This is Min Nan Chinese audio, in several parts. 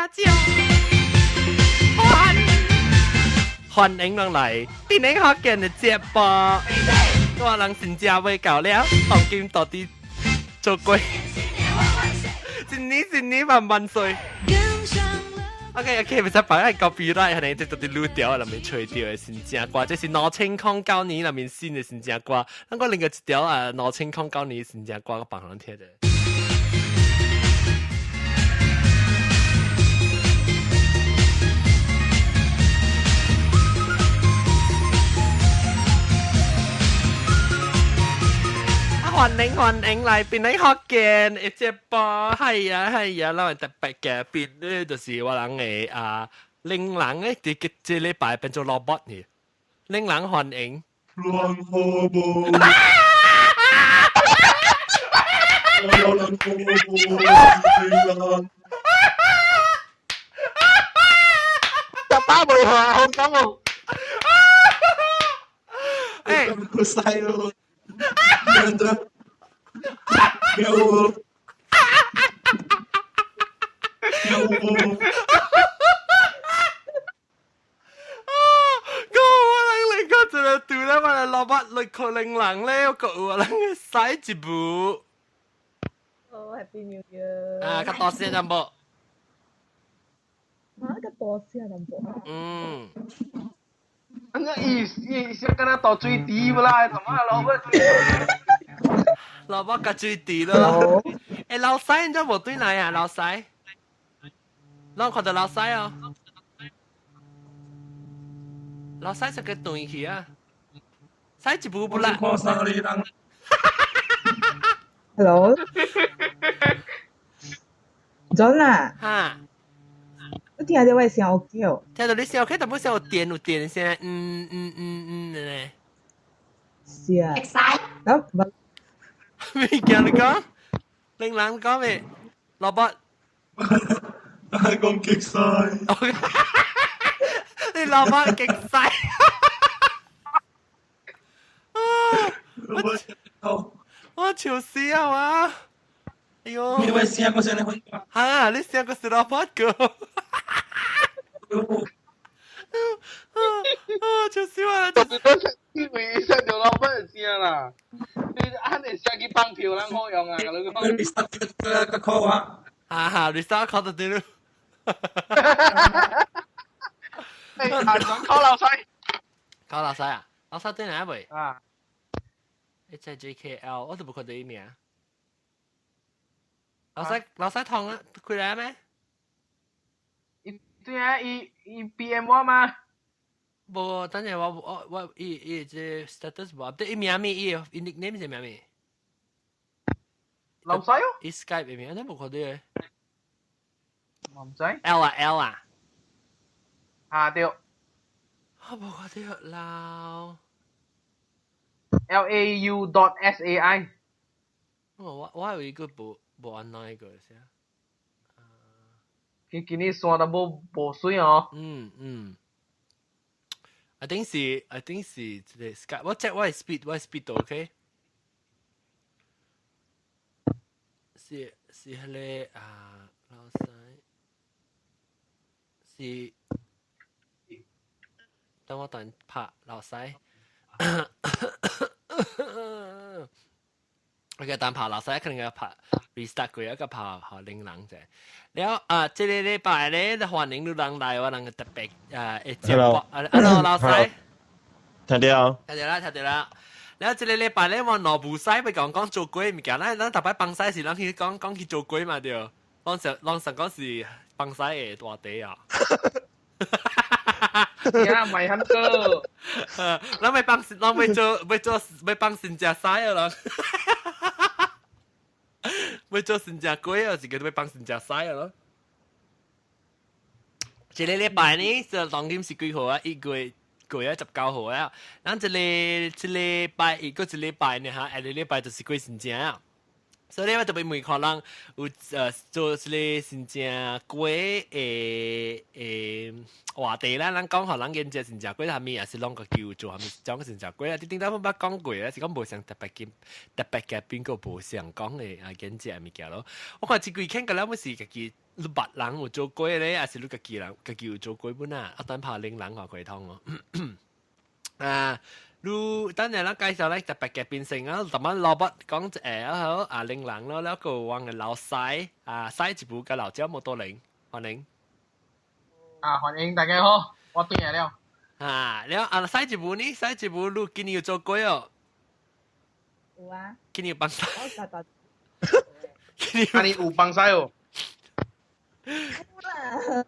正歡歡迎人來，變你福建的節目，我人新正未到了，當今到底做鬼，新年新年萬萬歲！OK OK，唔使擺喺 copyright，係你即到底錄掉，裡面吹掉的新正歌，這是2009年裡面新的新正歌，咱個另外一條啊，2009年新正歌，我放人聽者。歡迎歡迎來變你福建的節目，係啊係啊，咱特別嘅變咧，就是我人的啊，令人咧，這這禮拜變做 robot 呢，令人歡迎。亂河無，有人河無，人。十八未下，好講喎。誒，好犀咯，認得。有有啊！個我人嚟個就係對啦，我嚟老闆嚟可能人咧，我個我人使一步。哦，Happy New Year！啊，較大聲淡薄。啊，較大聲淡薄。嗯。那伊伊是敢若倒水池無啦？怎麼老闆？老闆較水池咯。欸，老細你知無對來啊？老細，咱看到老細哦。老細是個斷去啊，使一步不啦。 Hello。John 啊。哈。你聽到我聲 OK 哦？聽到你聲 OK，但本聲有電有電聲，嗯嗯嗯嗯咧。是啊。咁咩叫你講？令人講咩？老闆。係講極晒。你老闆極晒。我我笑死啊！我，哎呦！你位聲個聲你可以。嚇！你聲個是老闆個。啊！笑死我啦！特別多聲，因為聲就老闆的聲啦。你按你聲去放票，咱好用啊！你講。你個個啊！哈哈，你啥考得對咯？欸，想考老師。考老師啊？老師對哪位？啊。 H J K L，我都無看到伊名。老師，老師通啊，開來咩？伊對啊，伊伊 P M 我嗎？無，等陣我我我伊伊這 status 無 update，伊名咩？伊伊 nickname 是名咩？老細哦。伊 Skype 的名，你無看到的。我唔知。 L 啊 L 啊。啊對。我無看到啦。 L A U dot S A I。我我有一個無無按那個先。今今年山都無無水哦。嗯嗯。I think 是 I think 是這個 Skype，我 check 我的 speed 我的 speed 都 OK。是是彼個啊，老細是，等我等拍老細。我等拍老細，可能要拍 restart 過一個拍予玲人者。了啊，這個禮拜咧，歡迎你人來，我人特別啊，會節目。啊，Hello 老細。聽到。聽到啦，聽到啦。了，這個禮拜咧，我攞無使欲講講做鬼物件，咱咱逐擺放屎是咱去講講去做鬼嘛對。攏上攏上講是放屎的大地啊。呀，唔係很哥。咱欲放，咱欲做，欲做，欲放新食屎啊咯。欲做新食鬼啊，是叫欲放新食屎啊咯。這個禮拜呢，就當今是幾號啊？1月過啊19號啊。咱這個這禮拜一個這禮拜呢嚇，下個禮拜就是過新正啊。所以我特別問看人有做一个真正粿的的話題啦，咱講予人研究真正粿啥物，也是攏家己有做啥物種真正粿啊？你頂頭捌講過啊，是講無相特別嘅特別嘅邊個無相講的啊研究的物件咯。我看這幾天個了，是家己你捌人有做過咧，還是你家己人家己有做過本啊？啊，等拍拎人話過通哦。啊！你等陣咱介紹咧特別嘅變成啊，頭晚蘿蔔講一個好啊，拎人咯，了個我嘅老細啊，細一步嘅老椒摩多零，歡迎。啊，歡迎大家好，我轉來了。啊，了啊，細一步呢？細一步你今年有做過哦？有啊。今年有幫手。我實在。今年啊，你有幫手哦？有啦。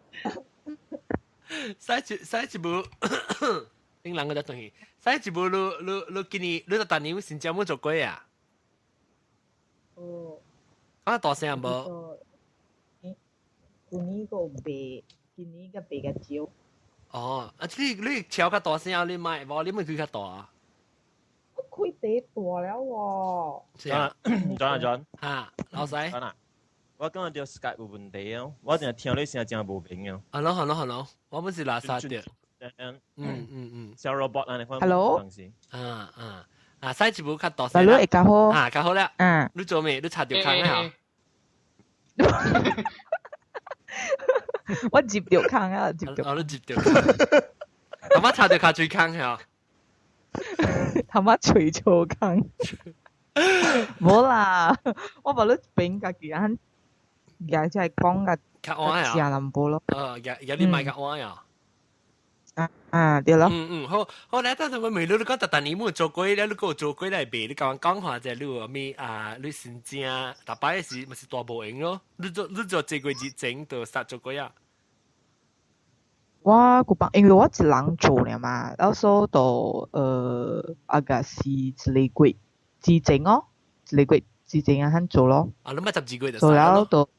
細一步。恁兩個在轉去，細一步你你你今年你逐年有新加坡做過啊？哦。啊，大聲無？舊年個賣，今年個賣較少。哦，啊！你你超較大聲，你莫無你咪開較大啊？我開第大了喎。是啊，轉啊轉。哈，老細。轉啊！我感覺著 Skype 有問題哦，我淨係聽你聲真無明哦。 Hello，hello，hello，我本是垃圾的。嗯嗯嗯，像 robot 啊，你看。 Hello。啊啊啊！細一步較大聲。你會較好。啊，較好啦。嗯。你做咩？你插著空啊？我接著空啊，接著。哦，你接著。頭媽插著較水空嚇。頭媽隨錯空。無啦，我無你變家己啊，而家係講個較晏啊。食淡薄咯。呃，而而你買較晏啊。啊啊，對咯。嗯嗯，好，好，來，等陣我問你，你講逐逐年冇做過咧，你閣有做過來賣？你共我講下者，你有啥啊？你先正，逐擺是嘛是大無閒咯？你做你做這個日前就煞做過啊？我古幫，因為我一人做爾嘛，然後所以就啊個是一個月之前哦，一個月之前啊肯做咯。啊，你咪12個月就做了就，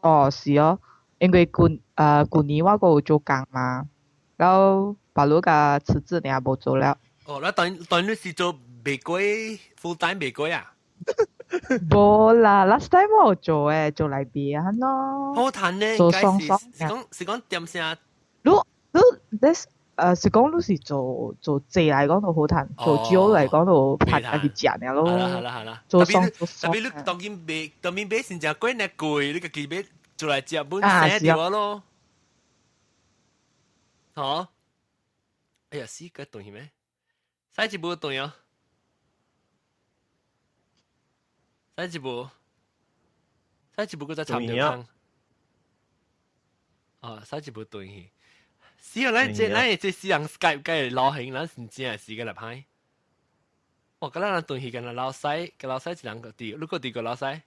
哦是哦，因為舊舊年我閣有做工嘛。然後把嗰個辭職爾無做了。哦，那當當你是做賣粿 full time 賣粿啊？無啦，last time 我有做誒，做來賣啊喏。好趁呢，做雙雙。是講是講點聲？你你 this 是講你是做做這來講就好趁，做酒來講就拍家己食爾咯。好啦好啦好啦。做雙做雙。特別你當今賣當今買真正粿呢貴，你家己買做來食本省著咯。好，哎呀，死個斷去咩？使一步斷哦，使一步，使一步閣再插著空。哦，使一步斷去。死啊！咱這咱這死人 Skype 該流行，咱真正是個來歹。我敢若人斷去，敢若老細，個老細一人個佇，你閣佇個老細？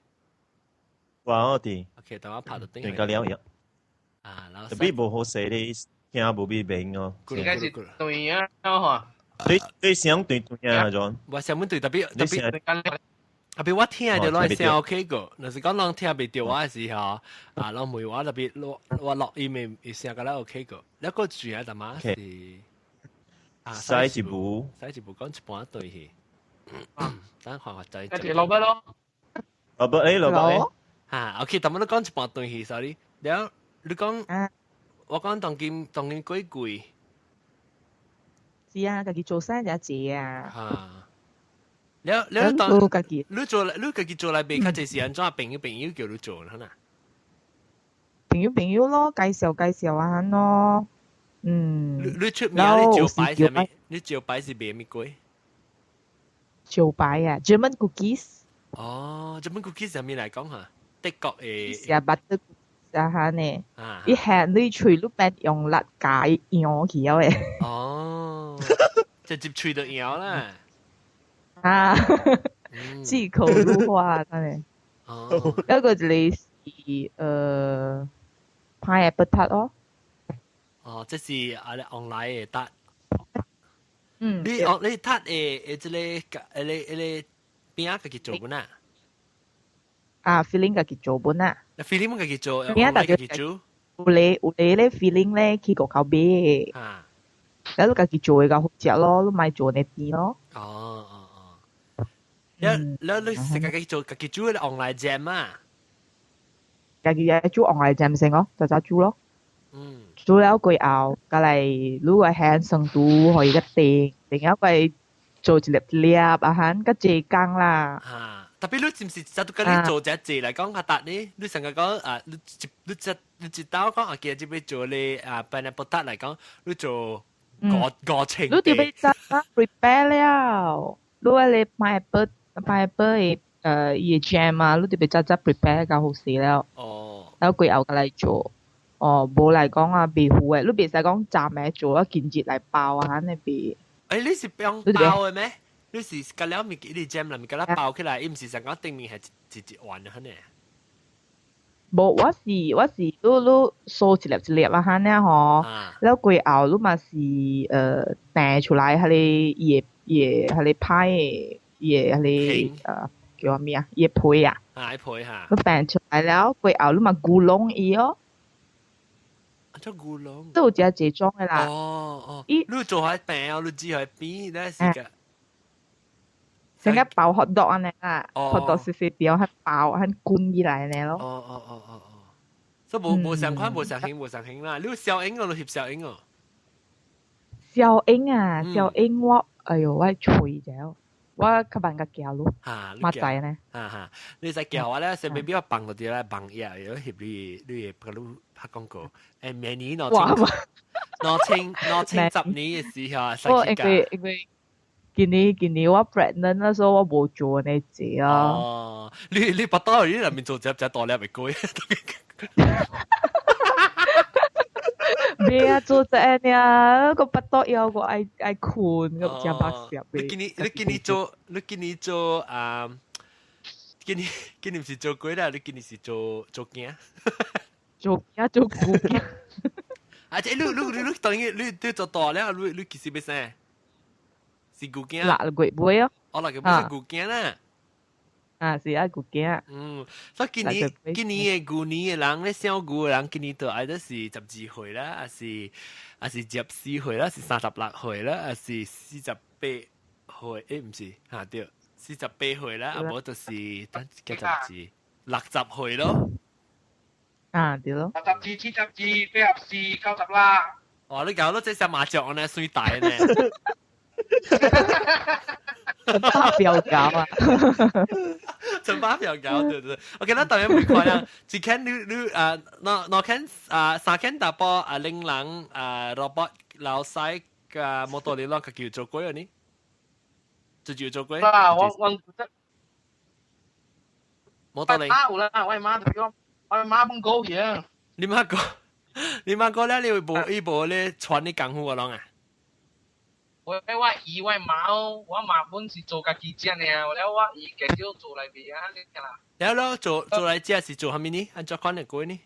我佇。 OK，等我拍到頂。斷個了呀。啊，老細。特別無好勢咧。聽無比明哦，應該是對啊，吼。對對聲對對啊，種。我聲本對特別特別特別我聽著攏聲 OK 個，若是講人聽袂著我的時候，啊，人問我特別我我錄音的聲敢若 OK 個，你閣注啊，淡仔是啊，使一步，使一步講一半對去，等看看再。一個蘿蔔咯，蘿蔔誒，蘿蔔誒，啊，OK，淡仔你講一半對去，sorry，了你講。我講當今當今幾貴？是啊，家己做生意濟啊。啊，了了當你做你家己做來賣較濟是按怎？朋友朋友叫你做，係呐？朋友朋友咯，介紹介紹啊咯。嗯。你你出名你招牌是咩？你招牌是賣咩粿？招牌啊，German cookies。哦，German cookies 係咩來講嚇？德國的。是啊，butter。啊哈呢，伊係你喙你變用力解搖去了的。哦，直接喙就搖啦。啊，忌口如花，真的。哦。一個就是pineapple tart 哦。哦，這是啊，你 online 的 tart。嗯。你哦，你 tart 的這個這個這個餅家己做本啊？啊，filling 家己做本啊。 filling 家己做，餅家己做。有咧有咧咧 filling 咧去外口買。啊。你家己做的較好食咯，你莫做那甜咯。哦哦哦。了了你是家己做家己煮的 online jam 啊？家己愛煮 online jam 先哦，就早煮咯。煮了過後，過來如果係生肚可以個定，定了過做一粒粒啊，哈，個濟工啦。嚇！特別你是毋是就跟你做這濟來講較達呢？你成日講啊，你一你一你一道講啊，今日要做咧啊，pineapple tart 來講，你做五五千。你就欲早 prepare 了，你愛咧 pineapple pineapple 的伊的 jam 啊，你就欲早早 prepare 較好勢了。然後過後過來做。哦，無來講啊，袂赴的，你袂使講昨暝做啊，今日來包啊，按呢袂。欸，你是用包的咩？你是加了物件，你 jam 內面共它包起來，伊毋是上講頂面係一一一丸的按呢？無，我是你你削一粒一粒啊，按呢吼，了過後你嘛是訂出來彼个伊的伊的彼個派的伊的彼個叫啥物啊？伊的皮啊。啊，皮哈。你訂出來了過後，你嘛牛籠伊哦。做牛籠。都有誠濟種的啦。哦哦。你做開餅哦，你煮開餅，那是個。成個包 hot dog 按呢啦，hot dog 細細條，較包，較滾起來按呢咯。哦哦哦哦哦，所以無無相款，無相形，無相形啦。你有小英哦，你翕小英哦。小英啊，小英我，哎喲，我揣者，我較慢較行路，嘛知呢。哈哈，你使叫我咧，是未必我放落啲咧，放嘢，如果翕你，你會佮你拍廣告。欸，明年2010年的時候，我因為因為。今年今年我 pregnant 那時候我無做呢隻啊。哦，你你腹肚你內面做隻隻大粒會過。咩啊？做這呢？個腹肚枵我愛愛睏，我食白食。你今年你今年做你今年做啊？今年今年毋是做鬼啦，你今年是做做囝。做囝做牛囝。啊！這你你你當然你你做大了，你你幾時欲生？是牛囝。六月尾哦。哦，六月尾是牛囝啦。啊，是啊，牛囝。嗯，所以今年今年的牛年的人咧，小牛的人，今年就愛得是12歲啦，還是還是14歲啦，是36歲啦，還是48歲？欸，毋是，哈對，48歲啦，啊無就是等幾十二，60歲咯。啊，對咯。62、72、84、96。哦，你搞到這隻麻雀呢，算大呢。陳巴表搞啊！陳巴表搞，對對。OK，咱當然唔看啦。一間你你啊，兩兩間啊，三間大波啊，玲人啊，robot 老細個摩托你攏家己做過呢？自己做過？啊，我我摩托你。媽有啦，我媽就講，我媽本過去啊。你媽過，你媽過了，你會無伊無咧傳你功夫啊，攏啊？我我姨我媽哦，我媽本是做家己食爾，了我姨加少做來賣啊，啦。了了做做來食是做啥物呢？按怎款的粿呢？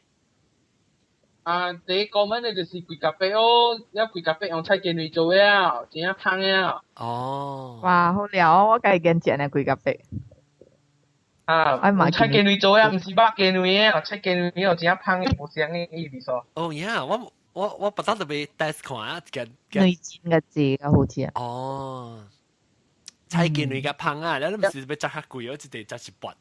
啊，第一個門的就是規咖啡哦，了規咖啡用菜雞卵做的啊，真正香的啊。哦。哇，好料，我家己食呢規咖啡。啊，菜雞卵做的，毋是肉雞卵的，菜雞卵哦，真正香的，無相的伊味素。哦呀，我。我我不得特別 test 看啊，個內煎個字啊，好似啊。哦，菜雞卵較香啊，你毋是欲食較貴，我一塊食一半。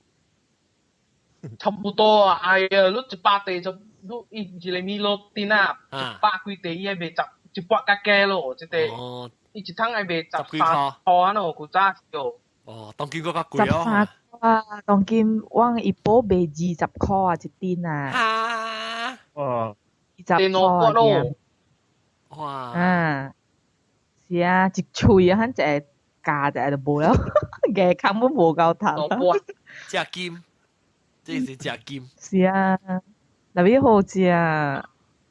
差不多啊，哎呀，你100塊就你伊一個米滷店啊，100幾塊伊愛賣十一百較加咯，這塊。哦。伊一桶愛賣13塊啊喏，古早時哦。哦，當今閣較貴哦。13塊啊，當今往伊寶賣20塊啊，一斤啊。啊。哦。20塊啊！哇！啊，是啊，一喙啊，一個咬一下就無了，牙根本無夠頭。食金，這是食金。是啊，特別好食。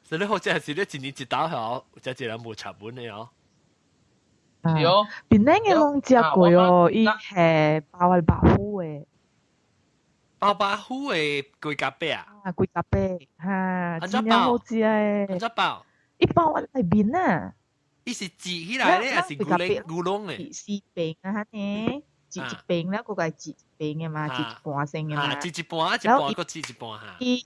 所以好食是你一年一道吼，食一人無插本的哦。是哦。檳榔的攏食過哦，伊係包肉糊的。包肉糊的規咖啡啊？啊，規咖啡，哈，真正好食的。按怎包？伊包喺內面啊。伊是折起來咧，還是牛籠牛籠咧？四邊啊，哈呢，折一邊了，閣個折一邊的嘛，折一半先的嘛。折一半，一半閣折一半哈。伊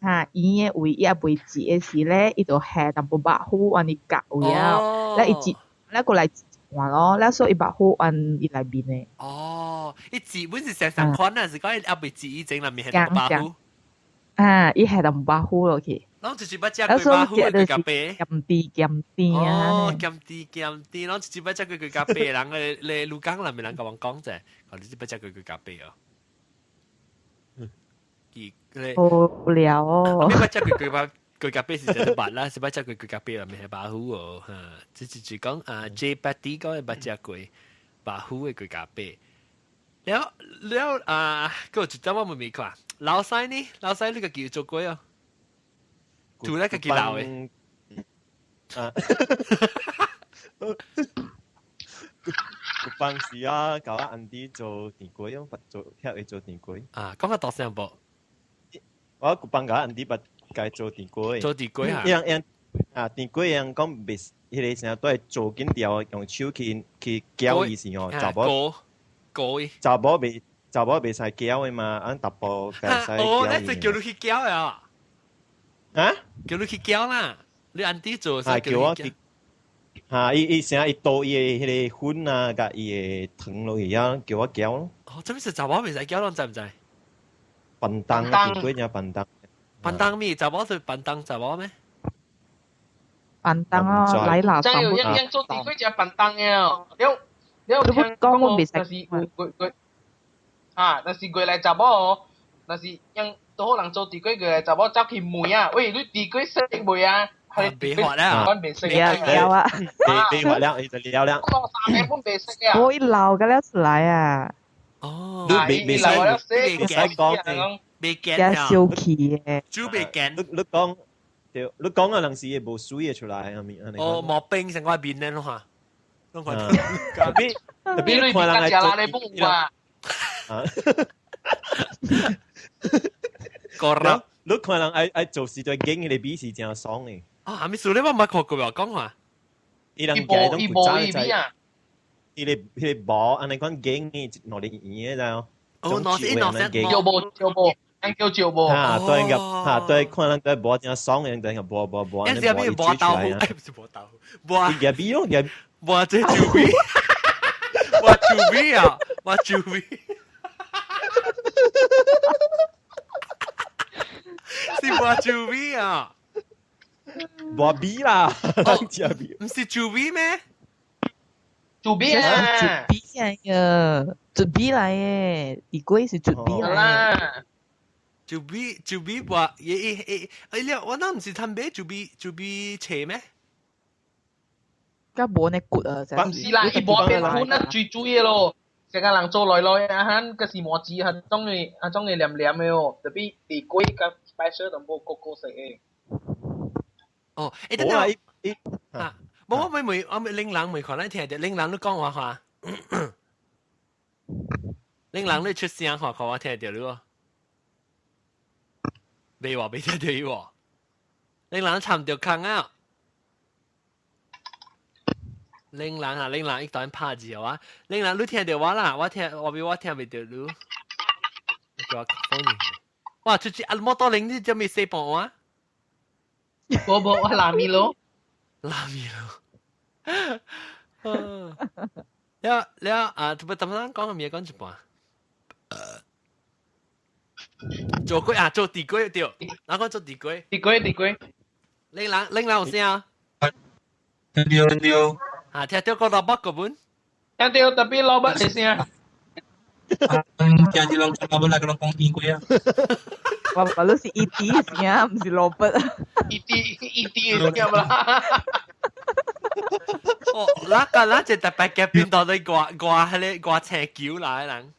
哈圓的位伊猶未折的時咧，伊就下淡薄肉糊按呢夾位啊，了伊折，了閣來折一半咯，了所以肉糊按伊內面的。哦，哦，伊字本是成上款啊，是講伊後邊字以前內面係淡薄糊。啊，伊係淡薄糊落去。攏一一擺食過飽糊的咖啡。鹹甜鹹甜啊！哦，鹹甜鹹甜，攏一一擺食過佢咖啡，人咧咧鷺江內面人共阮講者，講你一擺食過佢咖啡哦。無聊哦。你捌食過佢佢咖啡是食得捌啦，是捌食過佢咖啡內面係飽糊哦，嚇！這就是講啊，J 八 D 講捌食過飽糊的佢咖啡。了了啊，閣有一點我問問看，老細呢？老細你家己有做過哦？做咧家己留的。啊！有當時啊，共我 auntie 做甜粿，捌做遐會做甜粿。啊，講較大聲無？我舊幫共 auntie 捌共做甜粿。做甜粿啊？樣樣啊，甜粿樣講袂，彼个啥都會做緊條，用手去去攪伊是哦，查某攪伊，查某袂查某袂使攪的嘛，按查埔會使攪。哦，那是叫你去攪啊？啊？叫你去攪啦？你 auntie 做是叫我去。嚇！伊伊啥伊倒伊的彼个粉啊，共伊的糖落去啊，叫我攪咯。哦，這物是查某袂使攪，攏知毋知？便當啊，甜粿正便當。便當面查某是便當查某咩？便當哦，來啦！真有一樣做甜粿食便當的哦，了了聽講哦，若是有過過啊，若是過來查某哦，若是樣拄好人做甜粿過來查某走去問啊，喂，你甜粿熟未啊？袂發了，袂識了啊！袂發了，伊就了了。三個本袂識啊！我一老個了出來啊！哦，你袂袂使袂使講，袂驚啊！小氣的，煮袂驚。你你講對，你講啊，人是會無水會出來，係咪？哦，毛冰成個面咧，攏嚇，攏看。特別特別看人來做，啊！個啦。你看人愛愛做事對經彼個味是誠爽的。啊，啥物事你我毋捌看過啊，講話。伊人家攏古早在，彼個彼個毛按呢款經的，兩個圓的，知無？哦，兩色兩色叫無叫無，人叫照無。嚇對個嚇對，看人對磨誠爽的，人對個磨磨磨，按呢磨磨豆腐，哎，毋是磨豆腐，磨。伊味咯，夾磨這酒味，磨酒味啊，磨酒味。是磨酒味啊！磨味啦，食味。毋是酒味咩？酒味啊！酒味來个，酒味來的，甜粿是酒味來的。酒味酒味磨，伊伊伊，哎了，我那毋是趁買酒味酒味切咩？較無呢骨啊！毋是啦，伊磨變粉啊，水水的咯。成個人做來來啊，哈，個是磨子，係種嘅，係種嘅黏黏的哦，特別甜粿佮 special 淡薄個個色的。哦，欸，等等，啊，無我未我未玲人未看咱聽著，玲人你講話話，玲人你出聲看看我聽著你無？未話未聽著伊無？玲人參著空啊！玲人啊，玲人伊當拍字啊，玲人你聽著我啦，我聽我比我聽袂著你，叫我講哇，出去阿摩多玲你做咩死半我？無無，我拉米咯，拉米咯。了了啊，不，咱們講個咩講一半？做粿啊，做甜粿對，哪個做甜粿？甜粿甜粿。玲人玲人有聲？聽到聽到。啊，聽到個蘿蔔個本？聽到特別蘿蔔的聲。聽住人講蘿蔔來個人講甜粿啊。我我都是一滴聲，毋是蘿蔔。一滴一滴的聲啦。哦，那個那隻特別嘅變到你掛掛彼個掛斜橋來人。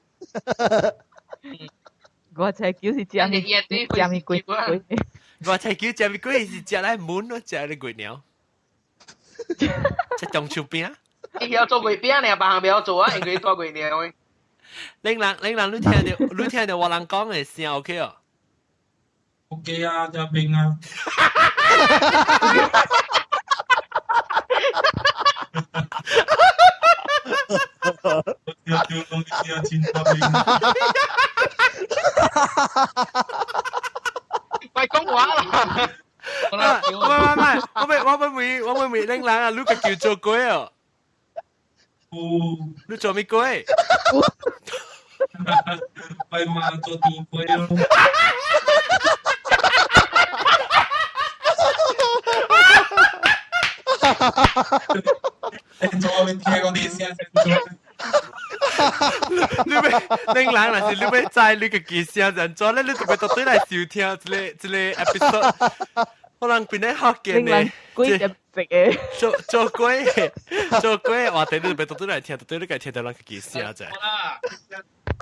掛斜橋是食物食物鬼鬼。掛斜橋食物鬼是食來門咯，食來月娘。食中秋餅。伊曉做月餅爾，別項袂曉做啊，因為做月娘的。玲人玲人，你聽著你聽著我人講的聲 OK 哦？ OK 啊，真冰啊！聽講你聽真冰。咪講話啦！唔係唔係，我未我未我未玲人啊，你個叫做鬼哦？你做咩鬼？我媽做甜粿咯。你做我聽講啲聲先做。你欲恁人若是你欲知你家己聲怎做咧，你就欲特對來收聽這個 episode。可能變咧福建的，鬼入食的，做做鬼做鬼話題，你就欲特對來聽，特對你家聽著人家己聲者。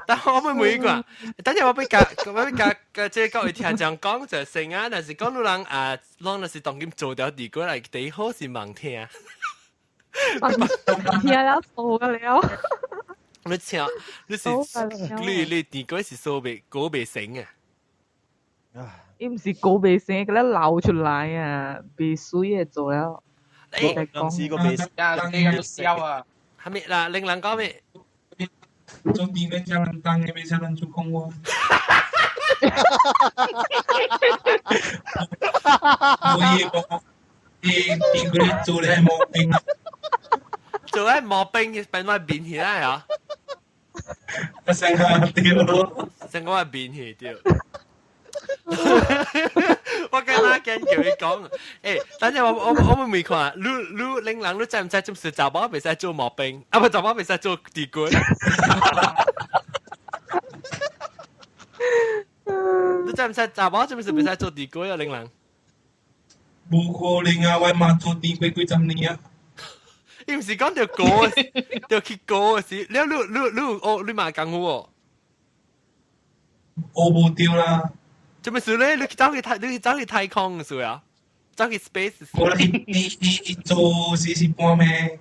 但我會問一個，等陣我欲共我欲共共這個各位聽眾講就先啊，若是講你人啊，攏若是當今做著佇過來，第一好是盲聽。聽了錯個了。你聽，你是你甜粿是酥袂裹袂成啊？伊毋是裹袂成，佮流出來啊，袂水的做了。欸，講個袂，呀，你個笑啊！啥物啦？恁人講咩？做甜粿叫人當的，袂使人做講話。我伊講，伊甜粿做咧毛病。做咧毛病，變我面起來啊！成個對咯，成個我面去對。我剛才驚叫伊講，欸，等陣我問看，你恁人你知毋知這是查某袂使做毛病，啊不查某袂使做甜粿。你知毋知查某這是袂使做甜粿啊？恁人？無可能啊！我媽做甜粿幾十年啊！伊毋是講著裹，著去裹時，你你有學你嘛功夫哦？學無著啦。做咩事咧？你去走去太，你去走去太空是啊？走去 space。無啦，伊伊伊做時是半暝。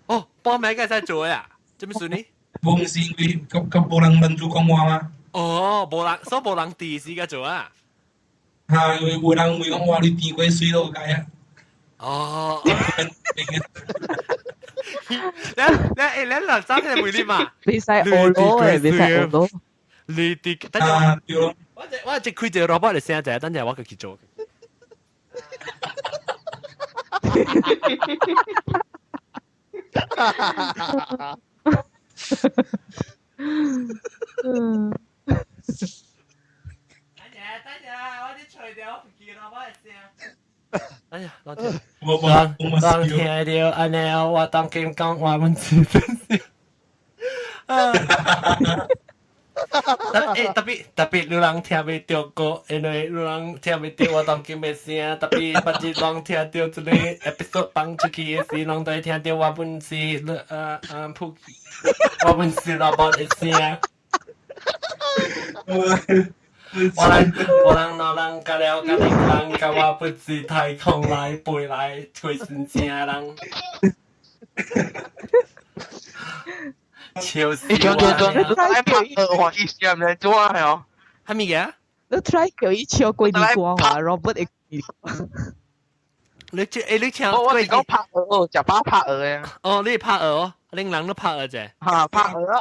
哦，半暝會使做啊？做咩事呢？無毋是因為較較無人問主講話嗎？哦，無人，所以無人佇時間做啊。哈，有有人會講話你甜粿水都解啊。哦。你你欸，你兩三個問你嘛？袂使學咯，袂使學咯。你啲等陣我我只開一個 robot 的聲者，等陣我去做。嗯。等陣等陣，我啲除掉記 robot 的聲。哎呀，老聽，老聽著按呢，我當今講話阮是真是。啊！欸，特別特別，你人聽袂著歌，因為你人聽袂著我當今的聲，特別別日攏聽著這個 episode 放出去的時，攏都會聽著我本是普，我本是 robot 的聲。我人我人老人甲了甲恁人共我不是太空來飛來吹神正人。笑死我！你拍鵝話意思唔知做啊係哦？啥物嘢？你 try 叫伊唱過年歌話，Robert 會你這欸，你唱我是講拍鵝，食飽拍鵝嘅。哦，你拍鵝哦，恁人都拍鵝者。嚇，拍鵝啊，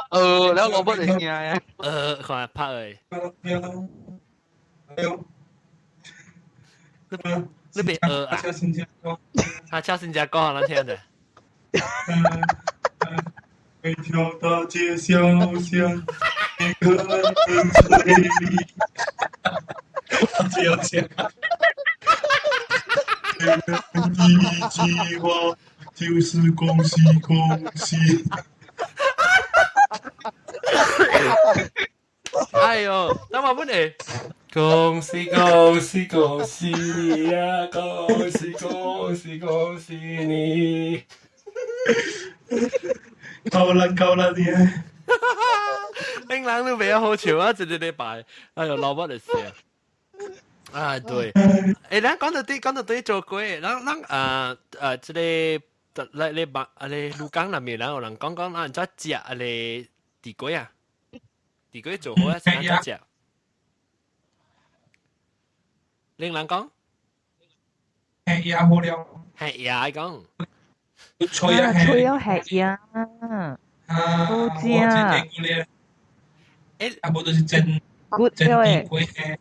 了 Robert 會聽嘅。看拍鵝。你別鵝啊！啊，唱新加坡，咱聽者。每條大街小巷，每個人嘴裡，這樣講。一句話就是恭喜恭喜。哎喲，等我問你，恭喜恭喜恭喜你呀！恭喜恭喜恭喜你！夠啦夠啦啲！恁人都袂曉好笑啊！一個禮拜，哎喲，老母就死啊！啊對，欸，咱講到底講到底做粿，咱咱這個來來白啊咧鹿港那邊，然後有人講講咱怎食啊咧甜粿啊，甜粿做好啊，是按怎食？恁人講？吃鴨好了。吃鴨講。吹啊吹啊吃鴨。啊，好我食。這個咧，欸，啊無就是蒸蒸甜粿嘿。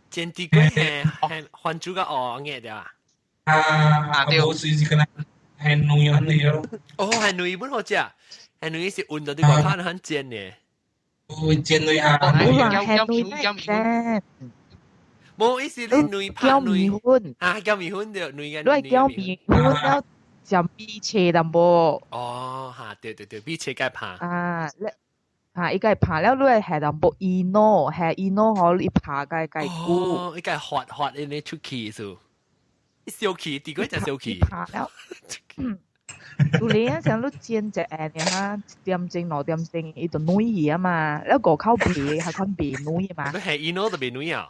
煎甜粿嘿，嘿，番薯佮芋仔對吧？啊，啊無是是敢若係卵按呢咯。哦，係卵本好食，係卵是溫到啲外口很煎的。會煎類啊。冇啦，係類咩？冇意思，你類拍攪麵粉啊，攪麵粉對，類嘅。你係攪麵粉了，食米切淡薄。哦，嚇，對對對，米切該拍。啊，你啊，伊個拍了，你係下淡薄伊諾，下伊諾好，伊拍個個久。哦，伊個滑滑因咧出氣數，燒氣，地瓜就燒氣。拍了。有咧啊，像你煎一下爾哈，1點鐘2點鐘，伊就軟去啊嘛，了外口皮還款袂軟嘛。你係伊諾就袂軟啊？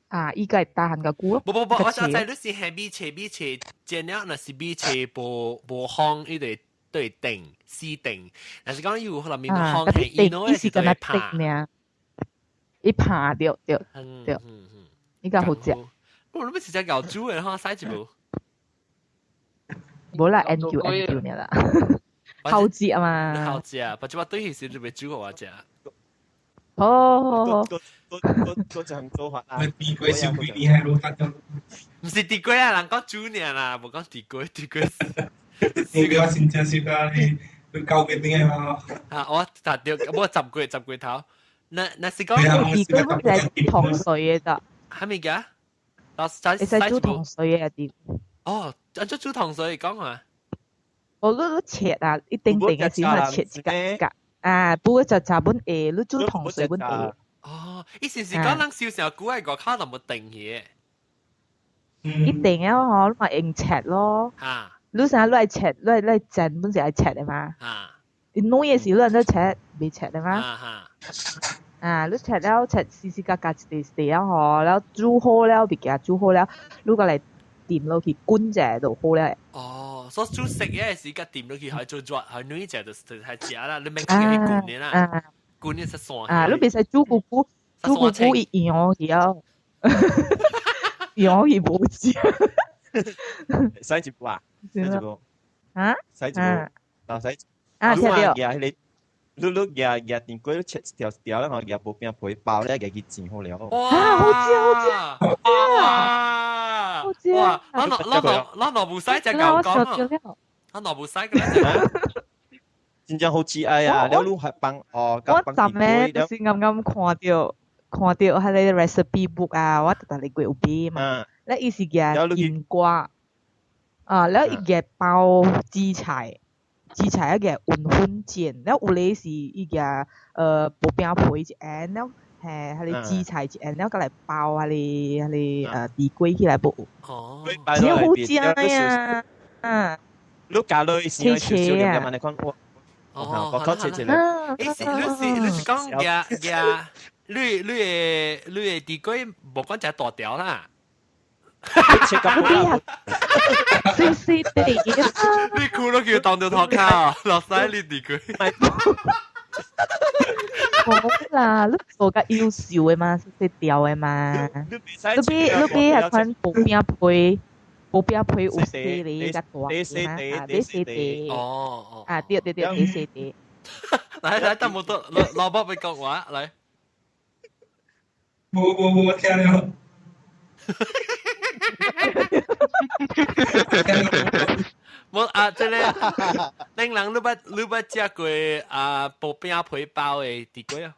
啊，伊個會打漢個久咯。無無無，我知你是係米切米切煎了，若是米切無無烘，伊就對定死定。若是講有可能面烘係伊諾，伊是敢若定爾，伊拍著對對，伊個好食。我你欲是只𠢕煮的哈，使一無？無啦，研究研究爾啦，好食啊嘛。好食，不過對彼時你欲煮予我食。好好好。嗰嗰嗰陣做法啊。地瓜燒幾厲害，老大哥。毋是地瓜啊，人講煮爾啦，無講地瓜，地瓜。地瓜真正是個你搞決定的嘛。啊，我答著，我十月十月頭，那那是講地瓜本來糖水的咋？啥物件？老師會使煮糖水的地。哦，按怎煮糖水講啊？哦，你你切啊，一定定的時候切一格一格啊，不過就食本會，你煮糖水本會。哦，意思是講人燒成久喺外口就無定去。一定啊，嗬，你嘛用切咯。嚇！你成日你愛切，你你煎本是愛切的嘛？嚇！你弄的時你按怎切，袂切的嘛？嚇！啊，你切了切絲絲格格一塊一塊啊，嗬，了煮好了，物件煮好了，你閣來掂落去滾一下就好了。哦，所以煮食嘅時佮掂落去還做熱，還軟一下就就係食啦，你免去滾的啦，滾的是散。啊，你袂使煮久久，煮久久伊溶去啊，溶去無食。使一步啊？使一步。啊？使一步。老使。啊，聽著。你你夾夾電鍋，你切一條條咧，吼夾薄餅皮包咧，夾去煎好了。哇！好食好食！哇！好食！哇！咱咱咱咱若無使食𠢕講啊！咱若無使個咧。真正好食啊！了你還放哦，我昨暝就是啱啱看著看著彼个 recipe book 啊，我逐逐個月有買嘛。咧伊是夾金瓜，啊，了伊夾包紫菜。紫菜一個雲粉煎，了有咧是伊個薄餅皮一下，了係彼個紫菜一下，了閣來包彼個彼個地瓜起來無？哦，真好食啊！啊，你加落去切切啊！哦，我靠切切咧。伊是你是你是講夾夾，你你的你的地瓜無講食大條啦。切咁多，細細地。你哭都叫當到頭殼，老細你地瓜。無啦，你做較優秀的嘛，細細條的嘛。你買你買彼款薄餅皮，薄餅皮有細粒較大的嘛，啊，買細塊。哦哦。啊，對對對，買細塊。來來，等無多老老伯欲講話來。無無無，聽了。無啊，這个，恁人你捌你捌食過啊薄餅皮包的地瓜啊？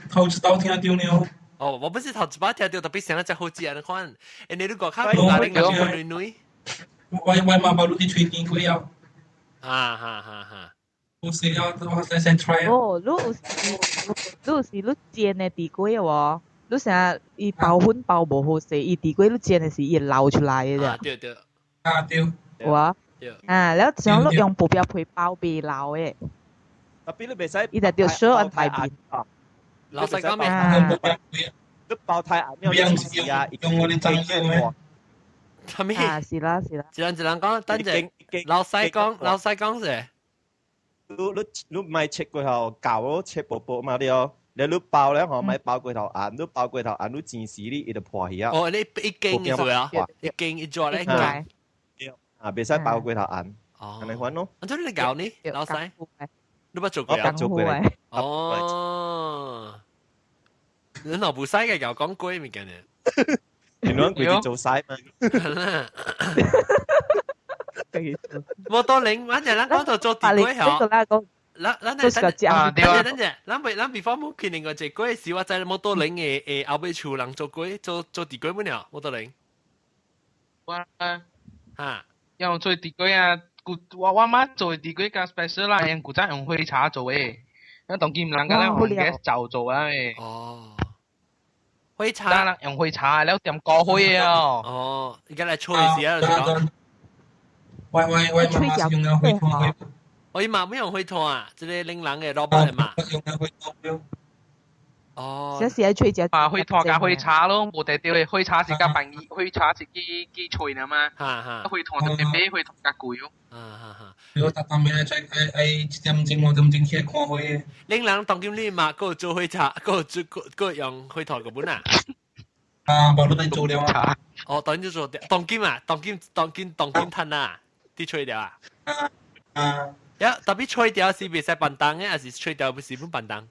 頭一道聽著了。哦，我不是頭一擺聽著，特別想食好食的款。因為你外口無甲恁人軟軟。我我媽媽攏佇吹甜粿啊。哈哈哈哈。有時啊，我先先 try 啊。哦，你有時你有時你煎的地瓜無？你成日伊包粉包無好勢，伊地瓜你煎的時伊會流出來的咋？對對。啊對。有啊。啊，了像你用薄餅皮包袂流的。特別你袂使。伊就著小按大面。老實講咩？你包太硬，用用我哋裝嘅。啥物？啊，是啦是啦。一人一人講，等陣老細講，老細講者。你你你莫切過頭，厚切薄薄嘛對。你你包咧吼，莫包過頭硬，你包過頭硬，你煎時你伊就破去啊。哦，你一斤是啊？一斤一撮咧。啊，袂使包過頭硬。哦，按呢款咯。啊，這你𠢕呢，老細？你捌做過啊？做過。哦。你若無使嘅，𠢕講過物件呢？你攏規日做屎嘛？無多靈，反正咱講到做地瓜嗬。咱咱都是個啊，對啊。等陣，咱未咱 before 冇去另外一個時，我知摩多零嘅誒後尾厝人做粿做做地粿冇了，摩多零。我嚇，用做地粿啊，古我我媽做地粿較 special 啦，用古早用火柴做的，咱當今人家咧用嘅就做啊。哦。火柴，人用火柴了點高火的哦。哦，而家來吹時啊，就是講。喂喂喂，媽媽是用了火炭。我伊嘛沒用火炭啊，這個冷人的蘿蔔的嘛。用了火炭。哦。這是愛吹只。啊，火炭加火柴咯，無得對的，火柴是較便宜，火柴是幾幾脆的嘛。哈哈。火炭就別買，火炭較貴哦。啊哈哈。我逐當面來愛愛1點鐘2點鐘起來看火的。冷人當今你嘛，閣做火柴，閣做閣閣用火炭個本啊？啊，無你來做了啊。哦，當今做當今啊，當今當今當今趁啊，啲吹掉啊。啊。呀，特別吹掉是袂使笨蛋嘅，還是吹掉不是本笨蛋？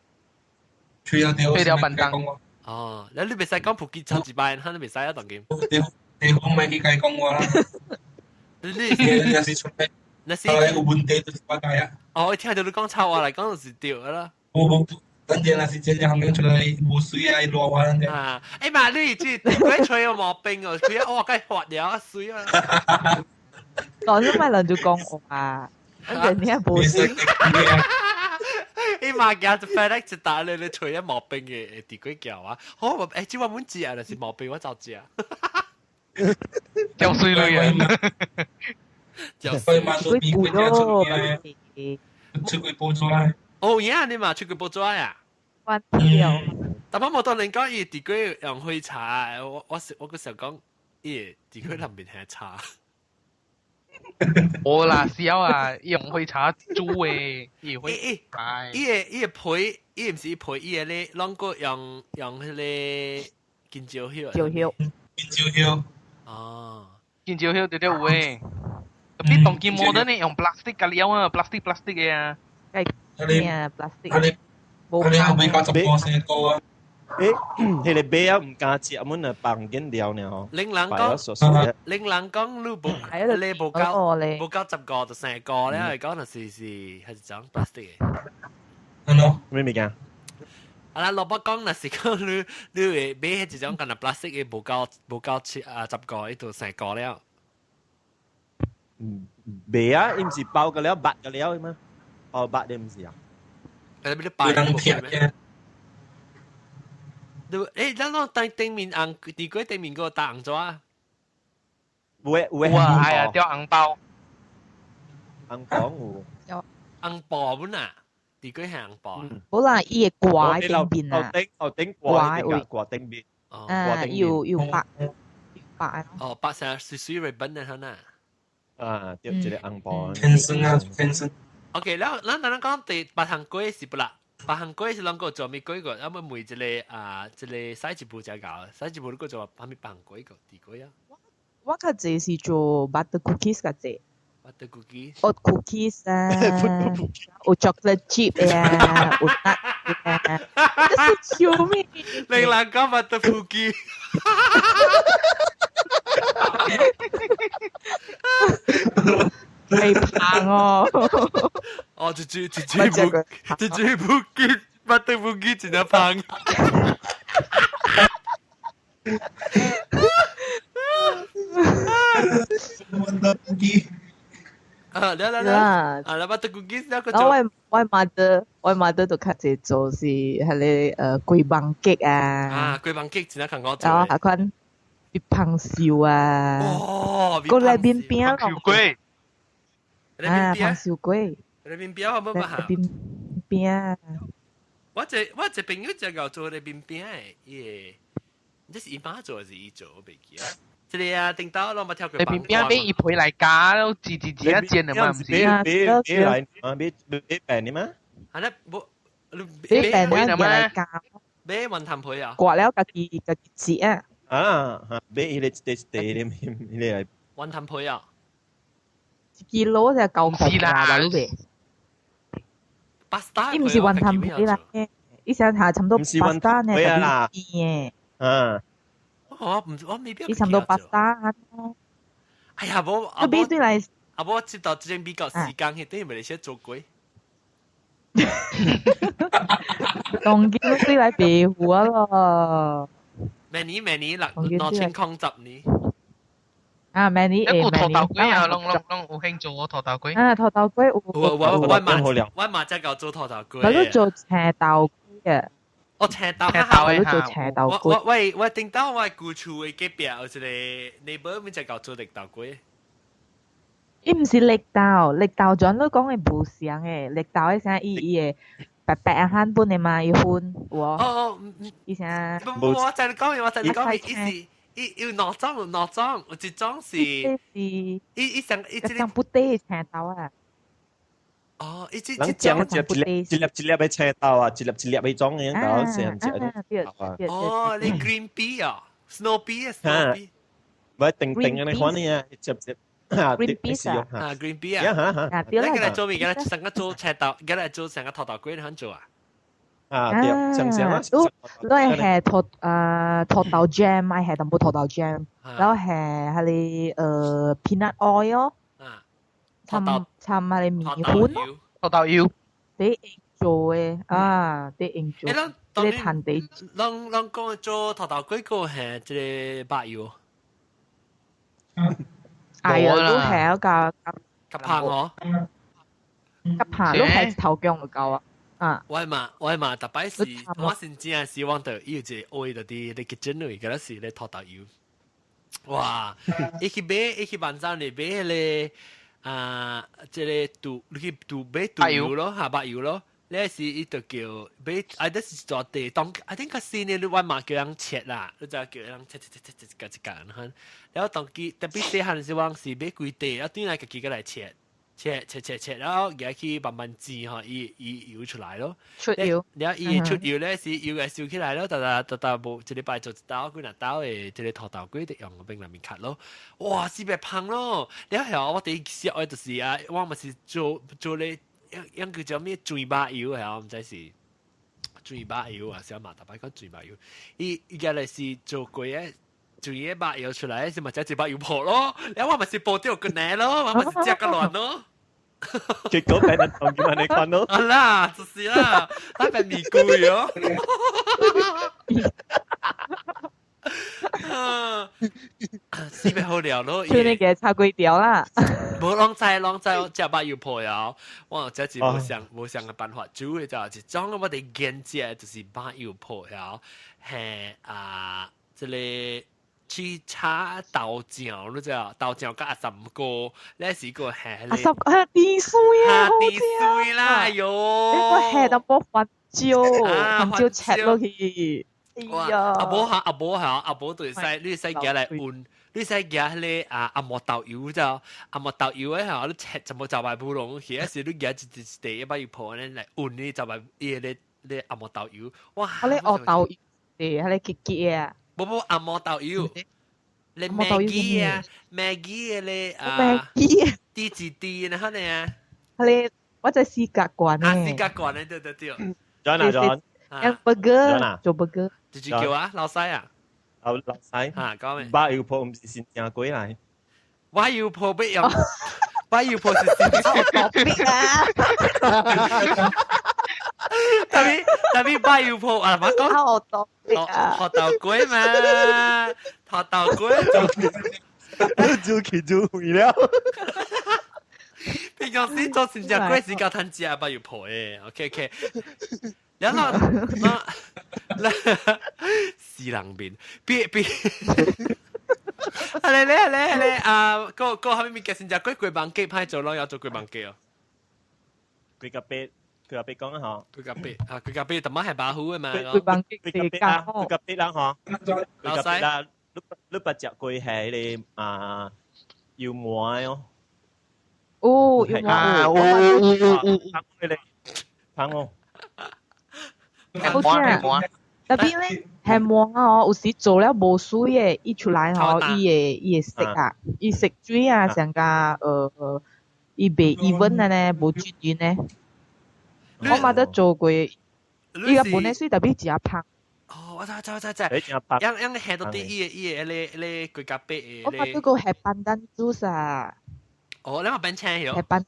吹掉吹掉笨蛋。哦，你袂使講普吉差一擺，你袂使啊，當今。對，對，我咪去解講我啦。你你是出來，那是有問題就是我解啊。哦，我聽到你講臭話嚟講就是對啦。無無，等陣若是真正行出來無水啊，熱話等陣。啊，哎嘛，你這鬼吹有毛病哦，佢哇，該發了水啊。講咗咪輪住講話。人家無水。伊嘛驚就快咧一打你，你吹一毛病嘅地鬼叫啊！好，我誒，這我滿食啊，就是毛病我就食。叫水類啊！叫水。鬼補咯，出鬼補出來。哦，呀，你嘛出鬼補出來啊？關掉。但我冇當人講伊地鬼用火柴，我我我個時候講，伊地鬼裡面係茶。無啦，痟啊！用火柴煮的，伊會伊個伊個皮，伊毋是皮，伊個咧，攏閣用用彼個金蕉葉。蕉葉。金蕉葉。哦，金蕉葉對對有的。特別當今摩登的用 plastic 個料啊，plastic plastic 的啊。係啊，plastic。啊你，啊你後尾交十個生個啊？誒，彼個買啊毋敢食，阮就放緊料爾吼。恁人講，恁人講你無，你無夠，無夠10個就生個咧，講就是是還是講 plastic 的。係咯，咩物件？啊啦，蘿蔔講若是講你你會買彼一種敢若 plastic 的無夠無夠七啊十個，伊就生個了。袂啊，伊毋是包個了，白個了的嗎？包白的毋是啊？誒，你擺人撇嘅。對，誒，咱攏頂頂面紅，地瓜頂面個打紅紙啊？有誒有誒。哇，哎呀，掉紅包。紅包有。紅包本啊，地瓜係紅包。好啦，伊會掛喺頂邊啊。頭頂頭頂掛喺掛頂邊。啊，要要白白。哦，白成水水 ribbon 啊，係呐。啊，對，一個紅包。天生啊，天生。 OK，了，咱咱講第八項粿是不啦？八項粿是啷個做咩粿個？啊，麼每一個啊，這個洗一步才搞，洗一步你閣做啥物八項粿個？地粿啊？我較濟是做 butter cookies 較濟。 butter cookies。有 cookies 啊，有 chocolate chip 啊，有 nut 啊，這是笑咩？你人講 butter cookie。未胖哦！哦，一隻一隻不，一隻不記，乜都不記，真係胖。啊，來來來，啊，來把這 cookies 那個做。我我媽的，我媽的都較濟做是彼個龜網結啊。啊，龜網結真係較好做。然後下款蜜芳燒啊。哦，閣來麵餅咯。粿。啊，芳燒粿。你麵餅好冇嘛？麵餅。我這我這朋友就搞做咧麵餅的，伊個，這是伊媽做還是伊做？我袂記啊。這個啊，頂到攏捌跳過。你麵餅買伊皮來加，自自自一煎的嘛，毋是？買買買來啊，買買餅的嗎？啊，那無，買餅的來加。買雲吞皮啊？割了家己家己切啊。啊，買伊個一塊一塊的，彼個來。雲吞皮啊？一キ就9塊啦，你袂？伊毋是雲吞皮啦，伊想下差唔多 pasta 呢，特別甜的。嗯。我唔我未必。伊差唔多 pasta。哎呀，無你買對來。啊，無接到這種比較時間，彼等於咪來寫做粿。當今水來白糊啊咯。明年明年六2010年。啊，明年一個土豆粿啊，攏攏攏有興做個土豆粿。啊，土豆粿有。我我我嘛我嘛才夠做土豆粿。我都做青豆粿嘅。我青豆，青豆我做青豆粿。我我我頂到我舊厝的隔壁有一個 neighbor 咪才夠做綠豆粿。伊毋是綠豆，綠豆種你講的無相的，綠豆的聲伊伊會白白啊漢本的嘛，伊粉有哦哦，伊聲。無我知你講咩，我知你講咩，伊是伊有兩種，有兩種，有一種是。是。伊伊上伊這個。不對青豆啊。哦，伊這人講一粒一粒一粒的青豆啊，一粒一粒的種嘅，搞成隻啊。哦，你 green pea 啊，snow pea 啊，snow pea。唔係定定嘅你看你啊，一隻隻。 Green peas 啊，啊 green pea 啊，啊對啦，你來做咩？來成個做青豆，來做成個土豆粿，你肯做啊？啊對，正常啊。你你係土土豆 jam，買係淡薄土豆 jam，然後係係peanut oil，摻摻係麵粉咯，土豆油，啲做嘅啊，啲用做，啲炭地。攏攏講做土豆粿個係這個白油。哎呀，都係一個夾棒哦，夾棒都係頭姜就夠啊！啊，我嘛我嘛，特別是我先正是望到伊有一個愛到啲你 kitchen 裏，嗰時咧土豆油，哇！伊去買伊去網站裏買迄個啊，這個豆你去豆買豆油咯，嚇白油咯。你是伊就叫買，啊，這是做地當，啊，頂較新的你我嘛叫人切啦，你就叫人切切切切切一個一個咁然後當機特別細漢時我是買幾塊，啊，轉來家己過來切，切切切切，然後舉去慢慢煎吼，伊伊油出來咯。出油。然後伊會出油咧，是油會燒起來咯，逐逐逐逐無一禮拜做一刀，幾若刀的這個土豆粿就用冰內面卡咯。哇，四百芳咯！了後我第一時愛就是啊，我嘛是做做咧。樣叫做咩水肉油係我毋知是水肉油啊，小馬特別講水肉油。伊伊個來是做過嘅水的肉油出來，是嘛食一肉油破咯。然後我嘛是煲掉個奶咯，我嘛是食個亂咯。結果俾人同叫你看咯。啊啦，就是啦，那邊咪貴哦。啊，四百好料咯。像你嘅炒粿條啦。無攏知攏知，食肉油破了，我這是無相無相嘅辦法，煮嘅就一種我哋研究就是肉油破了，係啊，這個去炒豆醬，你知道豆醬佮阿三哥，你是個係阿三哥甜水啊，甜水啦，哎喲，你個係淡薄番椒，番椒切落去。哇！阿母嚇，阿母嚇，阿母就會使，你使夾來溫，你使夾迄個啊阿磨豆油就，阿磨豆油的吼，你切全部雜白布攏去，還是你夾一一塊一擺油破呢來溫你雜白伊個咧阿磨豆油，哇！啊，你學豆油，對，彼個結結啊。無無阿磨豆油，你 Maggi 啊，Maggi 的咧啊，滴一滴然後呢？彼個我在四角罐啊，四角罐的，對對對。 John 啊 John，用 burger 做 burger。直接叫啊，老細啊，老老細嚇，講咩？肉油婆毋是新正過來，肉油婆欲用，肉油婆是新正啊！特別特別肉油婆啊，我講學豆學豆粿嘛，學豆粿做去做去了。平常時做新正粿是較趁食肉油婆的，OK OK。然後那那死人面，別別，嚟嚟嚟嚟啊！個個後面物件先食過雞網雞歹做，攏要做雞網雞哦。雞甲白，雞甲白講啊吼。雞甲白啊，雞甲白，淡薄係白糊的嘛。雞網雞雞甲白啦，雞甲白啦吼。老細啦，你你捌食過係迄個啊油糜哦？哦，油糜啊，有有有有有，香哦。好食，特別咧係糜哦，有時做了無水的，伊出來吼，伊會伊會色啊，伊色水啊，上加伊袂 even 啊呢，無均勻呢。我嘛得做過，伊個本來水特別誠芳。哦，我知知知知，樣樣下到啲伊個伊個咧咧雞甲白的。我嘛拄過係 pandan juice 啊。哦，你嘛變青咗？係 pandan。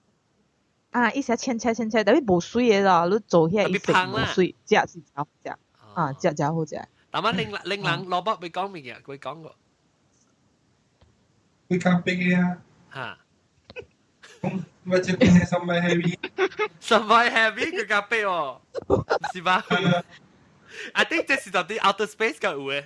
啊，伊寫淺切淺切，但係無水的啦，你做起來伊食無水，食是誠好食，啊，食誠好食。但係另另人蘿蔔會講物件，佢講過。會較逼嘅啊。嚇！我這邊係 somebody heavy。 somebody heavy 佢較逼哦，是吧？I think 這是到底 outer space 嘅有嘅。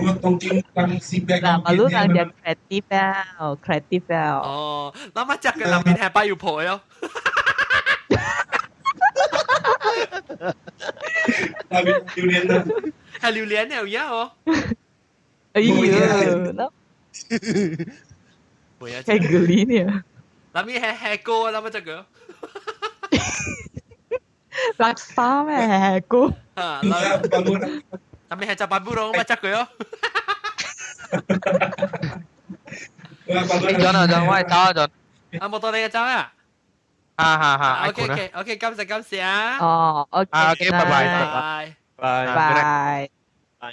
我東京當時嗱，馬路人就 creative 啊，creative 啊。哦，那麼食嘅那邊係擺有破哦。那邊榴蓮啊，係榴蓮有影哦。哎呦，那係榴蓮啊。那邊係係歌，那麼這個。垃圾咩係歌？啊，那邊係食白布龍，乜隻佢哦？你轉啊轉，我係走啊轉。啊，冇到你嘅走啊！哈哈哈！OK OK OK，感謝感謝啊！哦，OK，啊 OK，拜拜拜拜拜拜拜拜。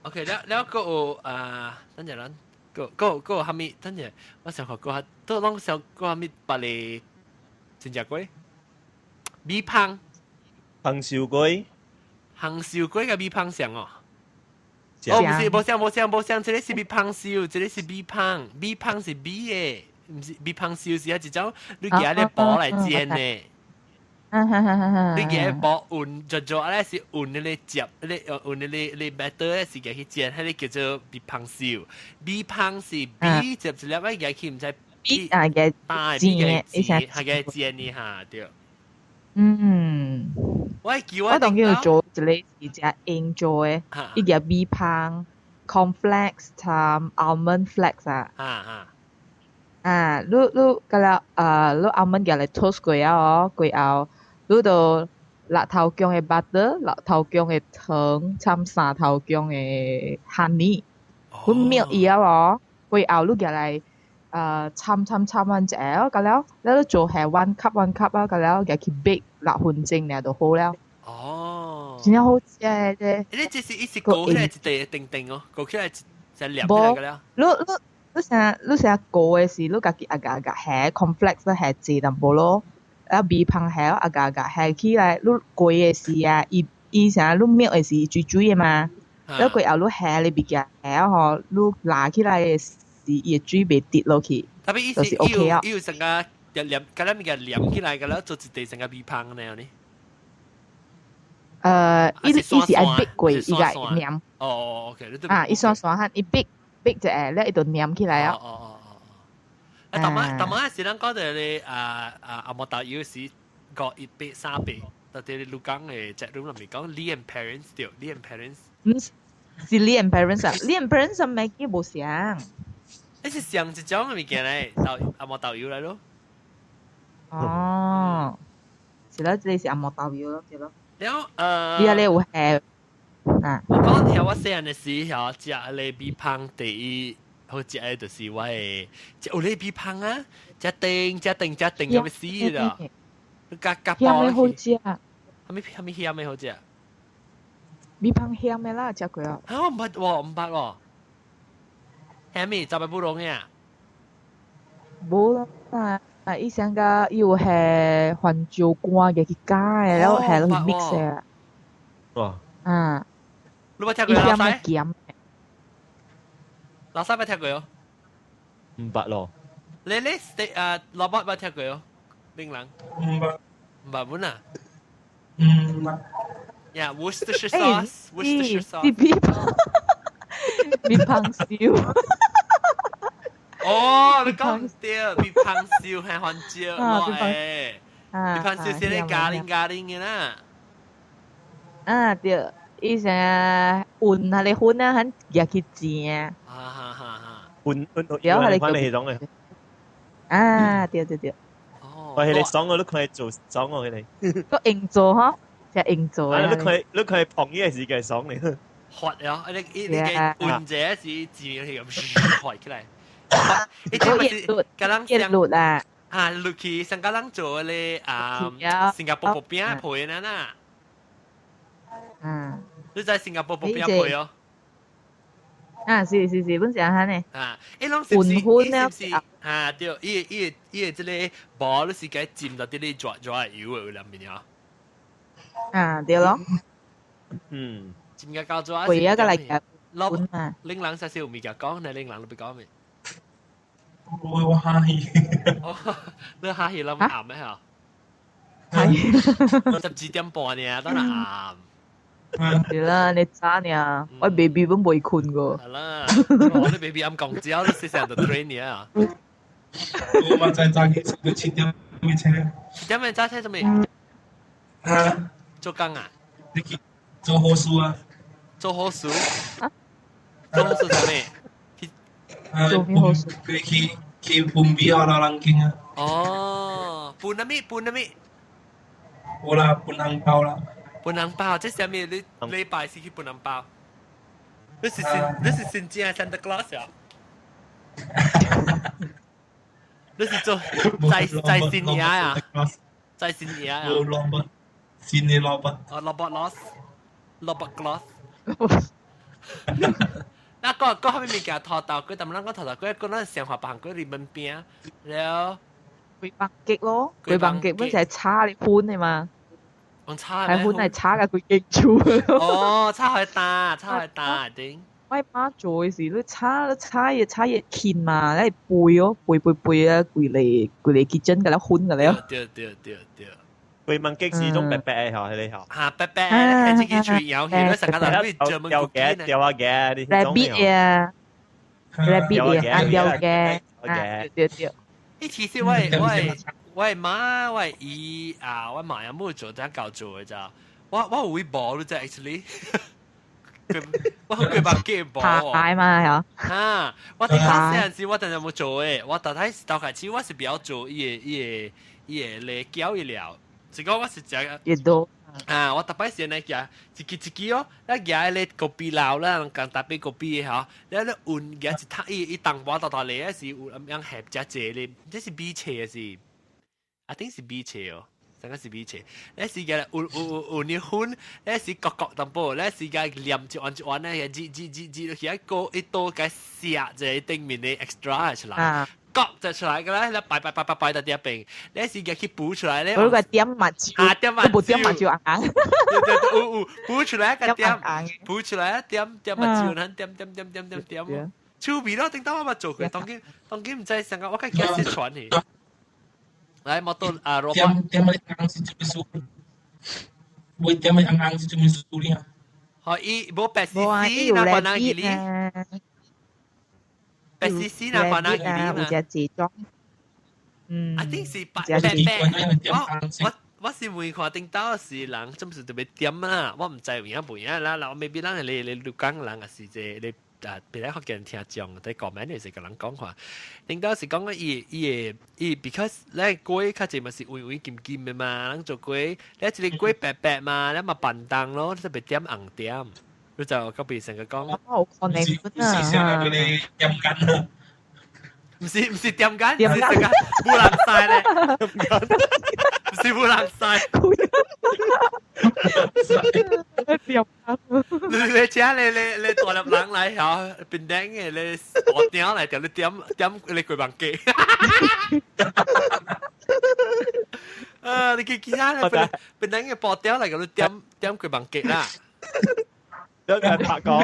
OK，了了個有啊，等陣咱個個個蝦米？等陣我想學個都攏想個蝦米白嚟真食過？米香，紅燒雞，紅燒雞佮米香像哦。哦，毋是，無像無像無像，這个是米香燒，這个是米香，米香是米的，毋是米香燒是啊一種你夾咧薄來煎的。你夾薄混做做咧是混那个汁，那個混那個那個 batter 咧是夾去煎，彼个叫做米香燒。米香是米接一粒，我夾去毋知米啊嘅煎，煎，係嘅煎的哈對。嗯，我叫我當叫做一个是食英做的，伊個米香 cornflakes 參 almond flakes 啊。啊啊，你你個了啊，你 almond 夾來 toast 過啊哦，過後你就六頭薑的 butter，六頭薑的糖，參三頭薑的 honey，你 melt 伊啊哦，過後你夾來。摻摻摻完一下，個了，了你做係 one cup one cup 啊，個了夾去 bake 6分鐘爾就好了。哦，真正好食嘅。你這是伊是裹起來一塊定定哦，裹起來一一粒起來個了。你你你成你成裹的是你家己啊夾夾下 cornflakes 下濟淡薄咯，啊米香下啊夾夾下起來，你裹的是啊，伊伊成你 melt 的是水水的嘛，了過後你下你物件下吼，你拿起來的。是伊的水袂滴落去，特別伊是伊有伊有成個黏，嗰粒物件黏起來，個了做一塊成個米香那樣呢。伊伊是愛逼過，伊個黏。哦，OK，啊，伊刷刷下，伊逼逼一下，了伊就黏起來啊。哦哦哦哦。啊，頭晚頭晚是咱講到咧啊啊阿莫導遊是五一八三八，到底你講的節目內面講 Lee and parents 對，Lee and parents。唔是 Lee and parents 啊，Lee and parents 啊，咪叫無相。你是上一種的物件咧，導阿莫導遊來咯。哦，是咯，這個是阿莫導遊咯，對咯。了，你啊，你有下啊？我講聽我細漢的時候，食咧米香第一好食的就是我的，食有咧米香啊，食定食定食定咁死啦，加加包。鹹的好食。蝦米蝦米鹹的好食？米香鹹的啦，食過啊。啊，我毋捌喎，毋捌喎。蝦米就係布隆呀？無啦，啊！伊上個伊有下番椒乾嘅去加的，然後下落去 mix 的。哇！啊！你捌聽過老師？鹹。老師捌聽過哦？毋捌咯。你你啊，老伯捌聽過哦？槟榔？毋捌。毋捌本啊？毋捌。 Yeah, Worcestershire sauce. Worcestershire sauce. 米香燒。哦，你講對，米香燒係番椒，我誒，米香燒是咧咖喱咖喱嘅啦。啊對，伊成混下你混啊，很入去煎啊。哈哈哈！混混到有係翻嚟種嘅。啊對對對。哦。我係你爽我都看做爽我佢哋。個硬做嗬，只硬做啊！你看你看捧伊嘅時嘅爽嚟。滑啊！你你你嘅換者是自然係咁滑起來。你知唔知？個人像啊，啊，落去上個人做咧啊，新加坡薄餅皮呢啦。嗯。你在新加坡薄餅皮哦？啊，是是是，本是按呢。啊，伊攏是唔是？伊是唔是？啊，對，伊伊伊這個無，你是該浸到啲咧熱熱油的裏面啊。啊，對咯。嗯。浸個夠熱。會啊，個嚟嘅。攞拎人少少物件講，你拎人都別講咩？我我哈氣。你哈氣諗鹹咩嚇？係。 12點半呢，當然暗。對啦，你早呢，我 baby 本未困過。係啦，我啲 baby 暗講之後，都時成日 train 你啊。我嘛在早起到7點咪車。7點咪揸車做咩？啊。做工啊？你去做好事啊？做好事？做好事做咩？做咩好事？去去去分米啊，老人間啊。哦，分乜物？分乜物？冇啦，分紅包啦。分紅包，這啥物？你禮拜四去分紅包？你是新你是新正 Santa Claus 啊？你是做在在新爺啊？在新爺啊？冇蘿蔔，新嘅蘿蔔。哦，蘿蔔 loss，蘿蔔 gloss。那個個後面物件拖豆，佢但係咱講拖豆，佢講咱生活辦佢佇門邊，了。粿飯結咯，粿飯結本就係炒你盤嘅嘛。用炒係盤係炒嘅佢極做。哦，炒開打，炒開打頂。我媽做嘅時，你炒炒嘢炒嘢鉗嘛，你背哦，背背背啊，規嚟規嚟結真嘅啦，款嘅了。對對對對。粿飯結是種白白嘅嗬，係你嗬。嚇白白，睇自己嘴咬起，你成日都專門掉嘅掉啊嘅，你 rabbit 啊，rabbit 啊，掉嘅，啊對對。你其實我我媽我姨啊，我媽也冇做，但教做嘅咋。我我有會無咯，啫 actually。我幾百幾無。太嘛係啊！我啲細陣時我真係冇做嘅，我大概頭開始我是比較做伊個伊個伊個嚟教伊了。是講我是食。亦都。啊！我特擺時呢夾一支一支哦，咱夾咧咖啡樓啦，人講特別咖啡的吼，你咧運夾一桶伊伊淡薄大大粒，是有咁樣合只濟咧，這是米切的是，啊頂是米切哦，上個是米切，你是夾有有有有你粉，你是角角淡薄，你是夾黏一丸一丸咧，擠擠擠擠落去，一個一刀嘅寫在頂面的 extra 出來。角就出來嘅啦，你擺擺擺擺擺到啲邊，你是夾去補出來咧。嗰個點墨椒，啊點墨椒，冇點墨椒硬。對對對，有有補出來個點，補出來點點墨椒，咱點點點點點點。趣味咯，頂到我捌做過，當今當今唔知成個我較驚失傳去。來，摩托啊，羅點點乜硬是做咩事？會點乜硬硬是做咩事呢？好，伊無白絲絲，那關哪幾哩？白絲絲那關哪幾哩有隻字裝。嗯。啊，頂是白白白。我我我是每看頂到是人，總是特別點啦。我唔知有影無影啦，然後 maybe 咱係你你講人也是這你。啊！別來福建聽眾在講咩？你是甲人講話，頂到是講伊伊會伊，because 咱粿較濟嘛是圓圓金金的嘛，咱做粿，你一個粿白白嘛，你嘛笨重咯，你特別點紅點，你就個別成個講。哦，可能是啥個你點緊啊？唔是唔是點緊，是成個冇人晒咧，唔是冇人晒。你你請你你你大粒人來嚇，變頂嘅你大點來，就你點點你櫃房機。啊！你記其他咧，變變頂嘅布條來，就你點點櫃房機啦。有係拍歌，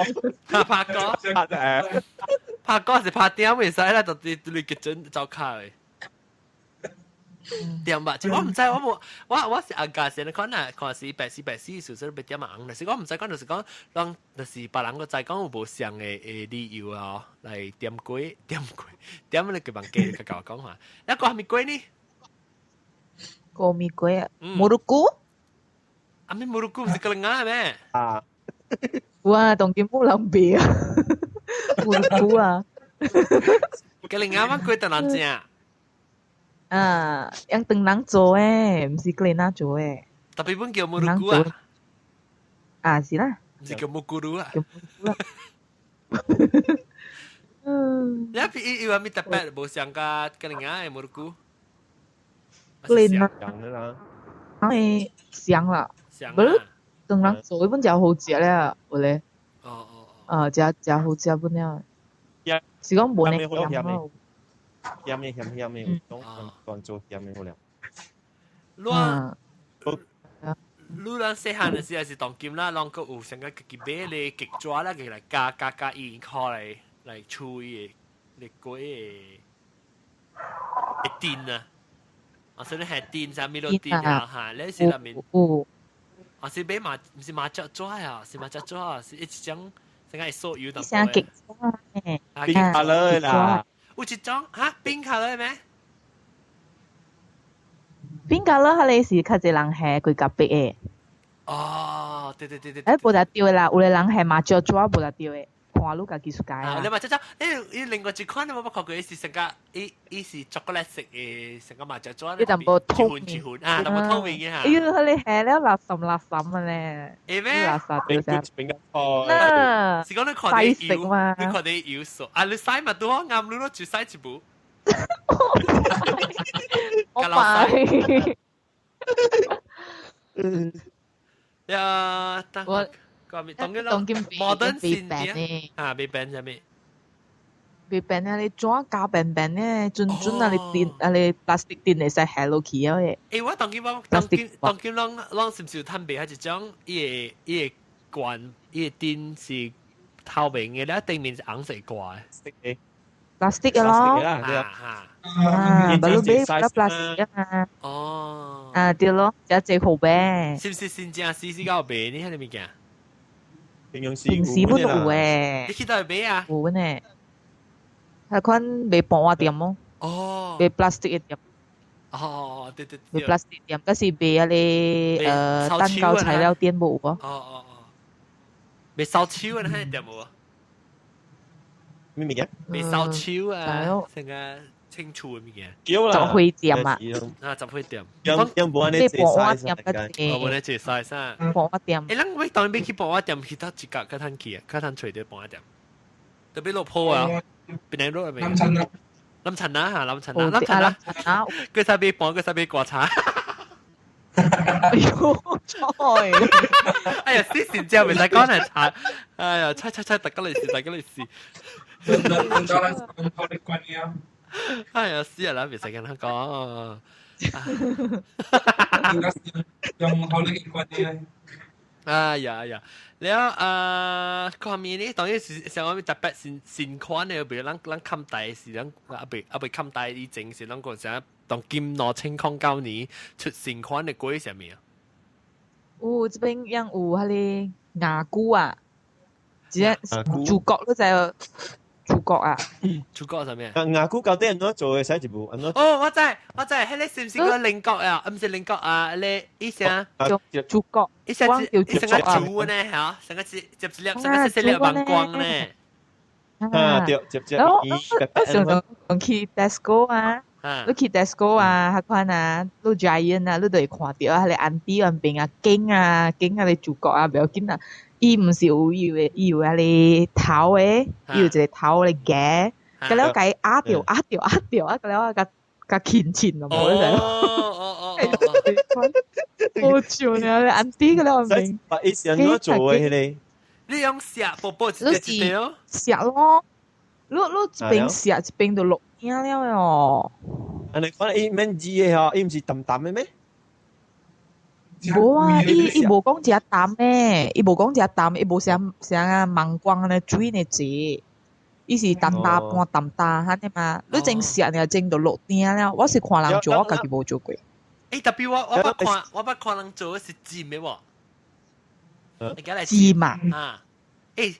拍歌，拍誒，拍歌是拍點會使啦，就你你結準走卡嘅。點吧？我唔知，我冇，我我是阿家先，可能可能是白絲白絲，所以被點紅。但是我唔知講，就是講，讓就是別人個知講有無相嘅嘅理由啊，來點粿點粿點你個房間，佢甲我講話。那個係咪粿呢？個咪粿啊？摩魯古？啊咪摩魯古唔是格林亞咩？啊！哇，當今冇人賣啊！摩魯古啊！格林亞乜粿特難食？啊，用唐人做誒，毋是格林亞做誒。特別本叫摩魯古啊？啊，是啦。毋是叫木咕嚕啊？叫木咕嚕。嗯。你伊伊話咪特別無相甲格林亞的摩魯古？格林亞啦。誒，香啦。香啦。唐人做的本就好食咧，有咧。哦哦哦。啊，食食好食本了。是講無呢鹹咯。鹹嘅鹹鹹嘅，當當做鹹嘅好了。你你咱細漢嘅時係是當今啦，攏閣有成個家己買咧極紙啦，佢來加加加鹽塊來來吹的，來過的會甜啊！啊，所以係甜啥物都甜啊，嚇！你是內面，啊是買麻，毋是麻雀紙啊，是麻雀紙啊，是一種成個所有淡薄。極紙冰卡樂啦，有一種嚇冰卡樂咩？冰卡樂彼個是較濟人下規夾壁的。哦，對對對對。欸，無得對啦，有个人下麻雀紙無得對的，看你家己出街啊。你麻雀紙，欸，伊另外一款我捌看過，伊是成個，伊伊是巧克力色的，成個麻雀紙。伊淡薄透明，一份啊，淡薄透明的嚇。哎呦，彼個下了垃圾垃圾的咧。會咩？垃圾就是。冰那是講你看你油，你看你油素，啊，你洗嘛拄好啱，你攞就洗一部。我買。呀，我當佢當今摩登先嘅啊，未變啥物？未變啊！你紙膠扁扁咧，準準啊！你電啊！你 plastic 電會使下落去啊！欸，我當今我當今當今攏攏是毋是有趁賣還一種？伊個伊個罐伊個電是透明的，了頂面是紅色掛的。 plastic 嘅咯，啊，不如買 plastic 啊嘛。哦。啊，對咯，這最好唄。是毋是新正時是夠賣呢？彼个物件？平常時平時本有誒。你去佗位買啊？有呢。彼款賣盤仔店哦。哦。賣 plastic 的店。哦，對對對。賣 plastic 店，但是賣彼个蛋糕材料店無哦。哦哦哦。賣燒手的彼个店無？咩物件？賣燒手啊，成個清楚的物件。叫啦。雜貨店啊。啊，雜貨店。用用無按呢濟 size 哦，無按呢濟 size 啊。盤仔店。欸，咱欲當欲去盤仔店去佗一角較趁去啊，較趁揣著盤仔店。特別落鋪啊，邊個落未？林陳啊。林陳啊，嚇，林陳啊，林陳啊。佢使買盤，佢使買瓜茶。哎呦，菜！哎呀，死神之後袂使講嚟茶。哎呀，猜猜猜，大家嚟試，大家嚟試。哎呀，死啊！咱袂使跟他講。用好你關係。哎呀哎呀，了啊，看面呢，當然是像我們特別新新款的，比如咱咱冚大是咱阿未阿未冚大以前是咱講啥？當今2009年出新款的粿啥物啊？有這邊樣有彼个牙菇啊，一個主角你知主角啊？主角啥物啊？牙菇到底按怎做的？使一步按怎？哦，我知我知，彼个是毋是個菱角啊？毋是菱角啊，彼個伊啥？主角，伊啥伊成個豬呢？嚇，成個接一粒，成個細細粒網光呢？啊對，接接。然後我上上去 Tesco 啊。你去 Tesco 啊，彼款啊，你 Giant 啊，你就會看著啊，彼个安迪岸邊啊，景啊，景啊，个主角啊，袂要緊啊。伊毋是有伊有伊有彼个頭的，伊有一個頭咧夾，佮了共伊壓著壓著壓著啊，佮了啊，共共牽牽咯，無你知？哦哦哦，好笑呢，安迪佮了岸邊。伊是按怎做的彼个？你用錫薄薄一隻一隻哦。錫咯，你你一邊錫一邊就落影了喲。按呢看伊免煮的吼，伊毋是淡淡的咩？無啊，伊伊無講食淡的，伊無講食淡，伊無像像啊芒光按呢水呢濟，伊是淡淡半淡淡按呢嘛。你整食爾整就落鼎了。我是看人做，我家己無做過。欸，特別我我捌看我捌看人做的是煎的無？煎嘛？啊，欸，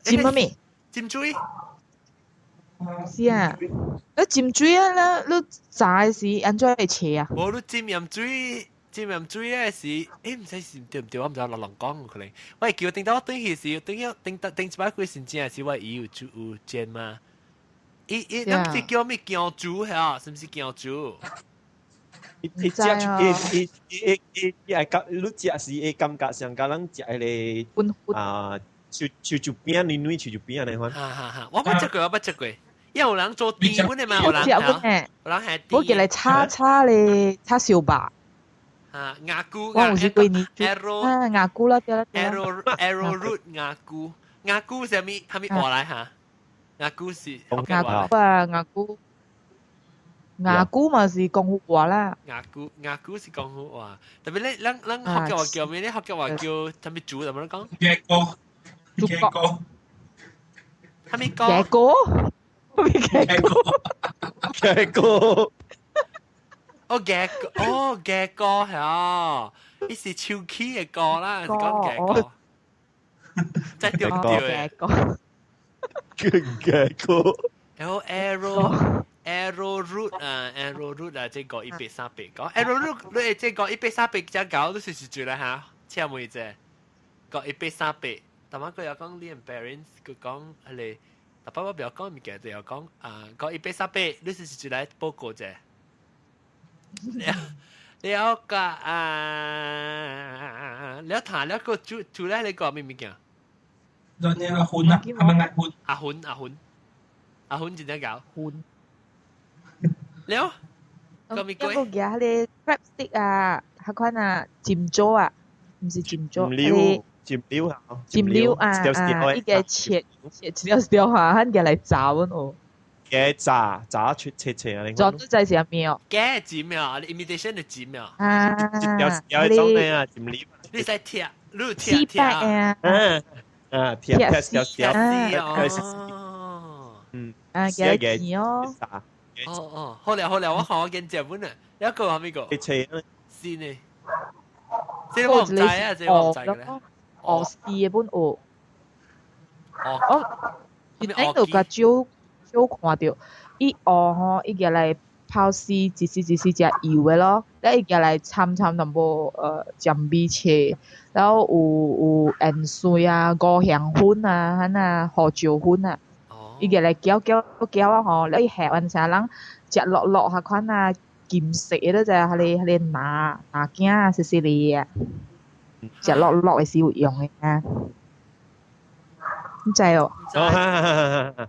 煎啥物？煎水。是啊，你浸水啊，你你炸的時按怎會切啊？無，你浸鹽水，浸鹽水咧是，欸，毋知是對毋對，我毋知落人講有可能。我會記得頂到我轉去時，頂去頂頂一擺幾時正是我伊有煮有煎嘛？伊伊，咱毋是叫咩薑煮嚇？是毋是薑煮？伊伊食伊伊伊伊伊愛感，你食時會感覺上共咱食彼个啊，樹樹樹餅，軟軟樹樹餅按呢款。哈哈哈！我捌食過，我捌食過。因為有人做甜本的嘛，有人嚇，有人係我叫來炒炒咧，炒燒肉。啊，牙菇，我有時過年煮啊，牙菇啦，對啦，arrow arrowroot 牙菇，牙菇係咪係咪話來嚇？牙菇是牙菇啊，牙菇，牙菇嘛是廣府話啦。牙菇牙菇是廣府話，特別咧，咱咱福建話叫咩咧？福建話叫啥物煮？怎麼講？嘅歌，嘅歌，啥物歌？嘅歌，嘅歌，嘅歌。哦，嘅歌，哦，嘅歌係啊，伊是手起嘅歌啦，是講嘅歌。真對唔對？嘅歌。嘅歌。然後 arrow arrowroot 啊，arrowroot 啊，這個一百三百個 arrowroot，你這個一百三百只狗都是是住啦嚇，請問者個一百三百，但係佢又講你 parents 佢講係你，但係我不要講物件，就要講啊個一百三百，你是是住來報告者。了個啊，了談了個煮煮咧，你個咩物件？嗰啲阿歡啊，係咪阿歡？阿歡阿歡阿歡真正搞。歡。了，個咪鬼？個嘢咧，crab stick 啊，彼款啊，尖椒啊，毋是尖椒，尖料，尖料啊，尖料啊啊，伊個切切一條一條下，咱個來炸阮哦。嘅炸炸出切切啊！你講都知是啥物哦？嘅尖啊，你 imitation 的尖啊。啊，有有一種咧啊，尖料。你使貼，你貼貼啊。嗯啊，貼貼條條哦。嗯。啊，嘅錢哦。哦哦，好了好了，我看我見食本啊，一個係咩個？切。是呢。這個我唔知啊，這個我唔知嘅咧。學絲嘅本學。哦。我喺度個少少看到，伊學吼，伊舉來泡絲，一絲一絲食油的咯，了伊舉來摻摻淡薄醬味切，然後有芫荽啊、五香粉啊、彼啊胡椒粉啊，伊舉來攪攪攪啊吼，了伊下完啥人食落落彼款啊金色的，你知影，彼個拿拿鏡啊，細細粒啊，食落落的時有用的啊，你知哦？哦，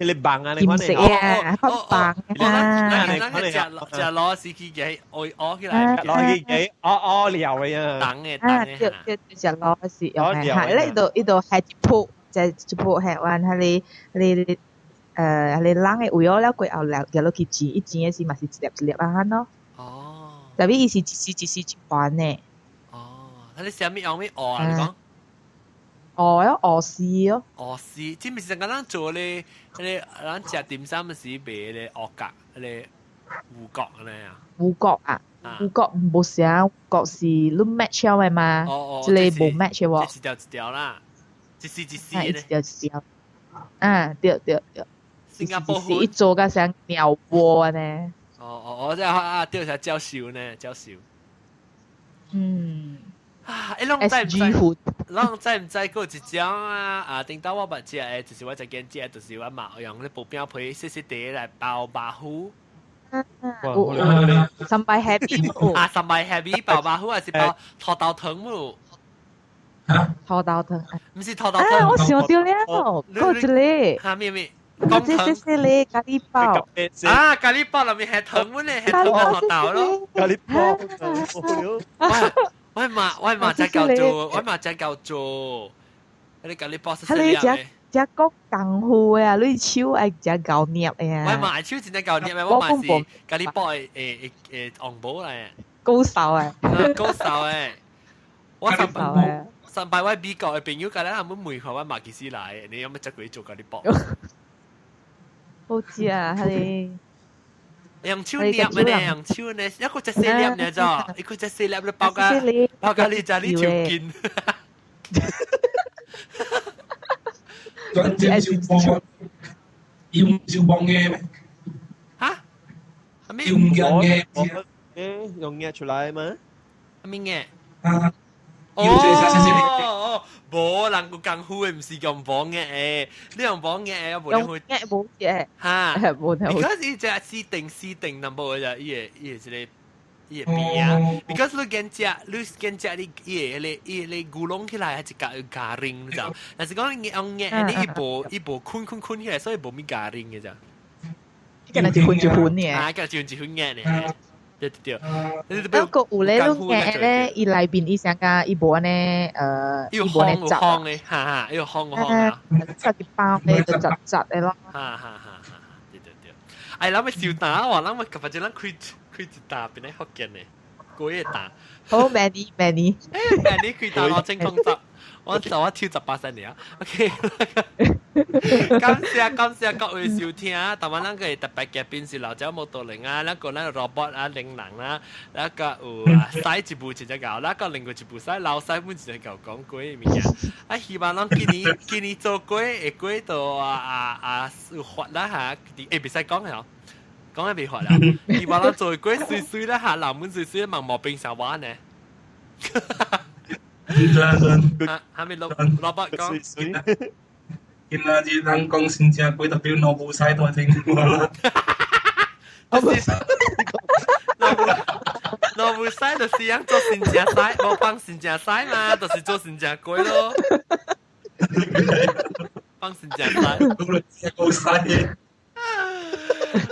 你棒啊！你金色啊，較棒啊！咱咱食食螺絲起嘅，愛屙起來，攞起嘅，屙屙料嘅啊！等嘅等嘅，對對，食螺絲用嘅，嚇！咧伊就伊就下一鋪，就一鋪下完，彼個彼個彼個冷的位哦，了過後來夾落去煎，伊煎的時嘛是一粒一粒啊款咯。哦。特別伊是一絲一絲一環的。哦，彼個啥物用咩鵝啊？你講？鵝咯，鵝絲咯。鵝絲，這毋是講咱做咧，彼個咱食點心時賣咧鵝角，彼個芋角按呢啊。芋角啊，芋角無啥，芋角是你 match 了的嘛？哦哦，這個無 match 的喎。一條一條啦，一絲一絲咧。一條一條。啊，對對對。新加坡伊做甲像鳥窩按呢。哦哦哦，這啊對，是教授呢，教授。嗯。啊！欸，攏知毋知？攏知毋知？閣有一種啊！啊，頂到我捌食的，就是我才見食，就是我嘛用咧薄餅皮細細塊來包肉脯。有三擺 happy 啊，三擺 happy 包肉脯還是包土豆湯無？土豆湯。毋是土豆湯。啊！我想著了，閣一個。哈咩咩？講這細細粒咖喱包。啊，咖喱包內面係湯本咧，係湯個土豆咯。咖喱包。我嘛我嘛才夠做，我嘛才夠做。你咖喱包是你食食講功夫的啊，你手愛食夠捏的啊。我嘛手真正夠捏的，我嘛是咖喱包的誒誒誒紅寶來。高手啊！高手誒！我上擺上擺我美國的朋友，甲咱阿們問看我嘛其實來，你有冇食過做咖喱包？好食啊，彼個。用手捏的呢，用手呢，一個隻細粒呢咋？一個隻細粒你包甲包甲你食你手筋。轉正小幫，用小幫嘅咩？嚇？用嘅嘅，用嘅出來嘛？咩嘅？啊！哦哦，無人有功夫的，毋是用綁嘅誒，你用綁嘅誒，無你會嘅無嘅嚇，無聽。 Because 伊只四定四定淡薄嘅，伊個伊個這個伊個邊啊。Because 你見食，你見食你伊個迄個伊個牛攏起來，係一個加零，你知道？但是講你用嘅，你伊無伊無捆捆捆起來，所以無物加零嘅咋。伊敢若一分一分嘅。啊，敢若一分一分嘅呢。對對對，不過有咧，攏驚咧，伊內邊伊成個伊無按呢，伊無按呢雜的，哈哈，伊有烘烘啊，雜一包咧就雜雜的咯。哈哈哈哈，對對對，哎，咱欲收擔喎，咱欲反正咱開開一擔變咧福建的，幾個擔。好，many many。誒，many 開擔我真工作。我就我跳18歲爾，OK。感謝感謝各位收聽，台灣咱個特別嘉賓是老蔣摩托鈴啊，咱個咱 robot 啊靈人啦，那個有使一部一隻狗，那個另外一部使老師本一隻狗講過的物件。啊，希望咱今年今年做過會過到啊啊啊有發啦嚇，欸，袂使講的哦，講得袂發啦。希望咱做過媠媠啦嚇，老門媠媠，望無變成我呢。真啊，係咪老老伯講？今仔日人講新正過，代表老母使大聽啦。就是老母老母使就是樣做新正使，無放新正使嘛，就是做新正過咯。放新正使。夠使。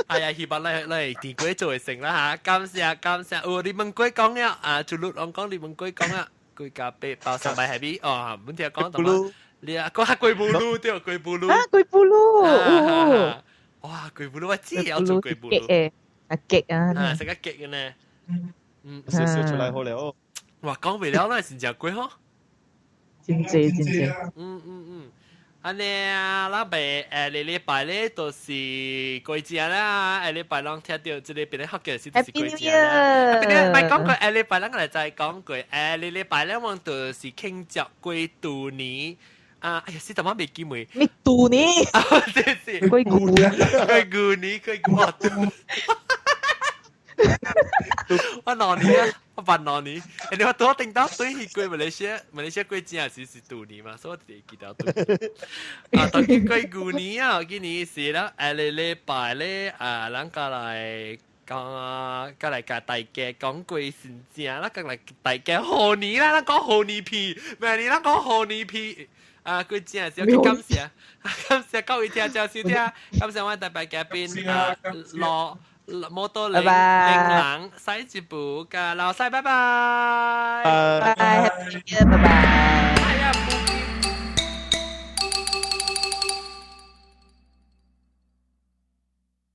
哎呀，希望你你電過做會成啦嚇，感謝感謝。哦，你問過講了啊，朱律攏講你問過講啊。幾加八包三百係咪？哦，本聽講到嘛？你啊，講下龜布魯對，龜布魯。啊，龜布魯。哇，龜布魯我知有做龜布魯。激啊，激啊。啊，食個激嘅呢。嗯，少少出來好了哦。哇，講袂了，那是真貴吼。真濟真濟。嗯嗯嗯。按呢啊，咱袂下禮拜咧，就是過節啦。下禮拜攏聽著這個變咧學嘅是就是過節啦。變咧莫講過下禮拜，咱來再講過。下禮拜咧，我就是慶祝過舊年。啊，哎呀，死淡仔袂記袂。咩舊年？啊，對是。過舊年。過舊年，過舊。我兩年啊，我辦兩年。欸，你話拄好頂到對去過馬來西亞，馬來西亞過正時是舊年嘛，所以我直直記得舊年。啊，當今過舊年啊，今年是啦，下個禮拜咧啊，咱過來講，過來共大家講過新正啦，過來大家賀年啦，咱講賀年片，明年咱講賀年片。啊，過正時去感謝，感謝各位聽眾收聽，感謝我特別嘉賓啊，羅。摩多鈴鈴人洗一步，佮老細，拜拜。拜拜，拜拜。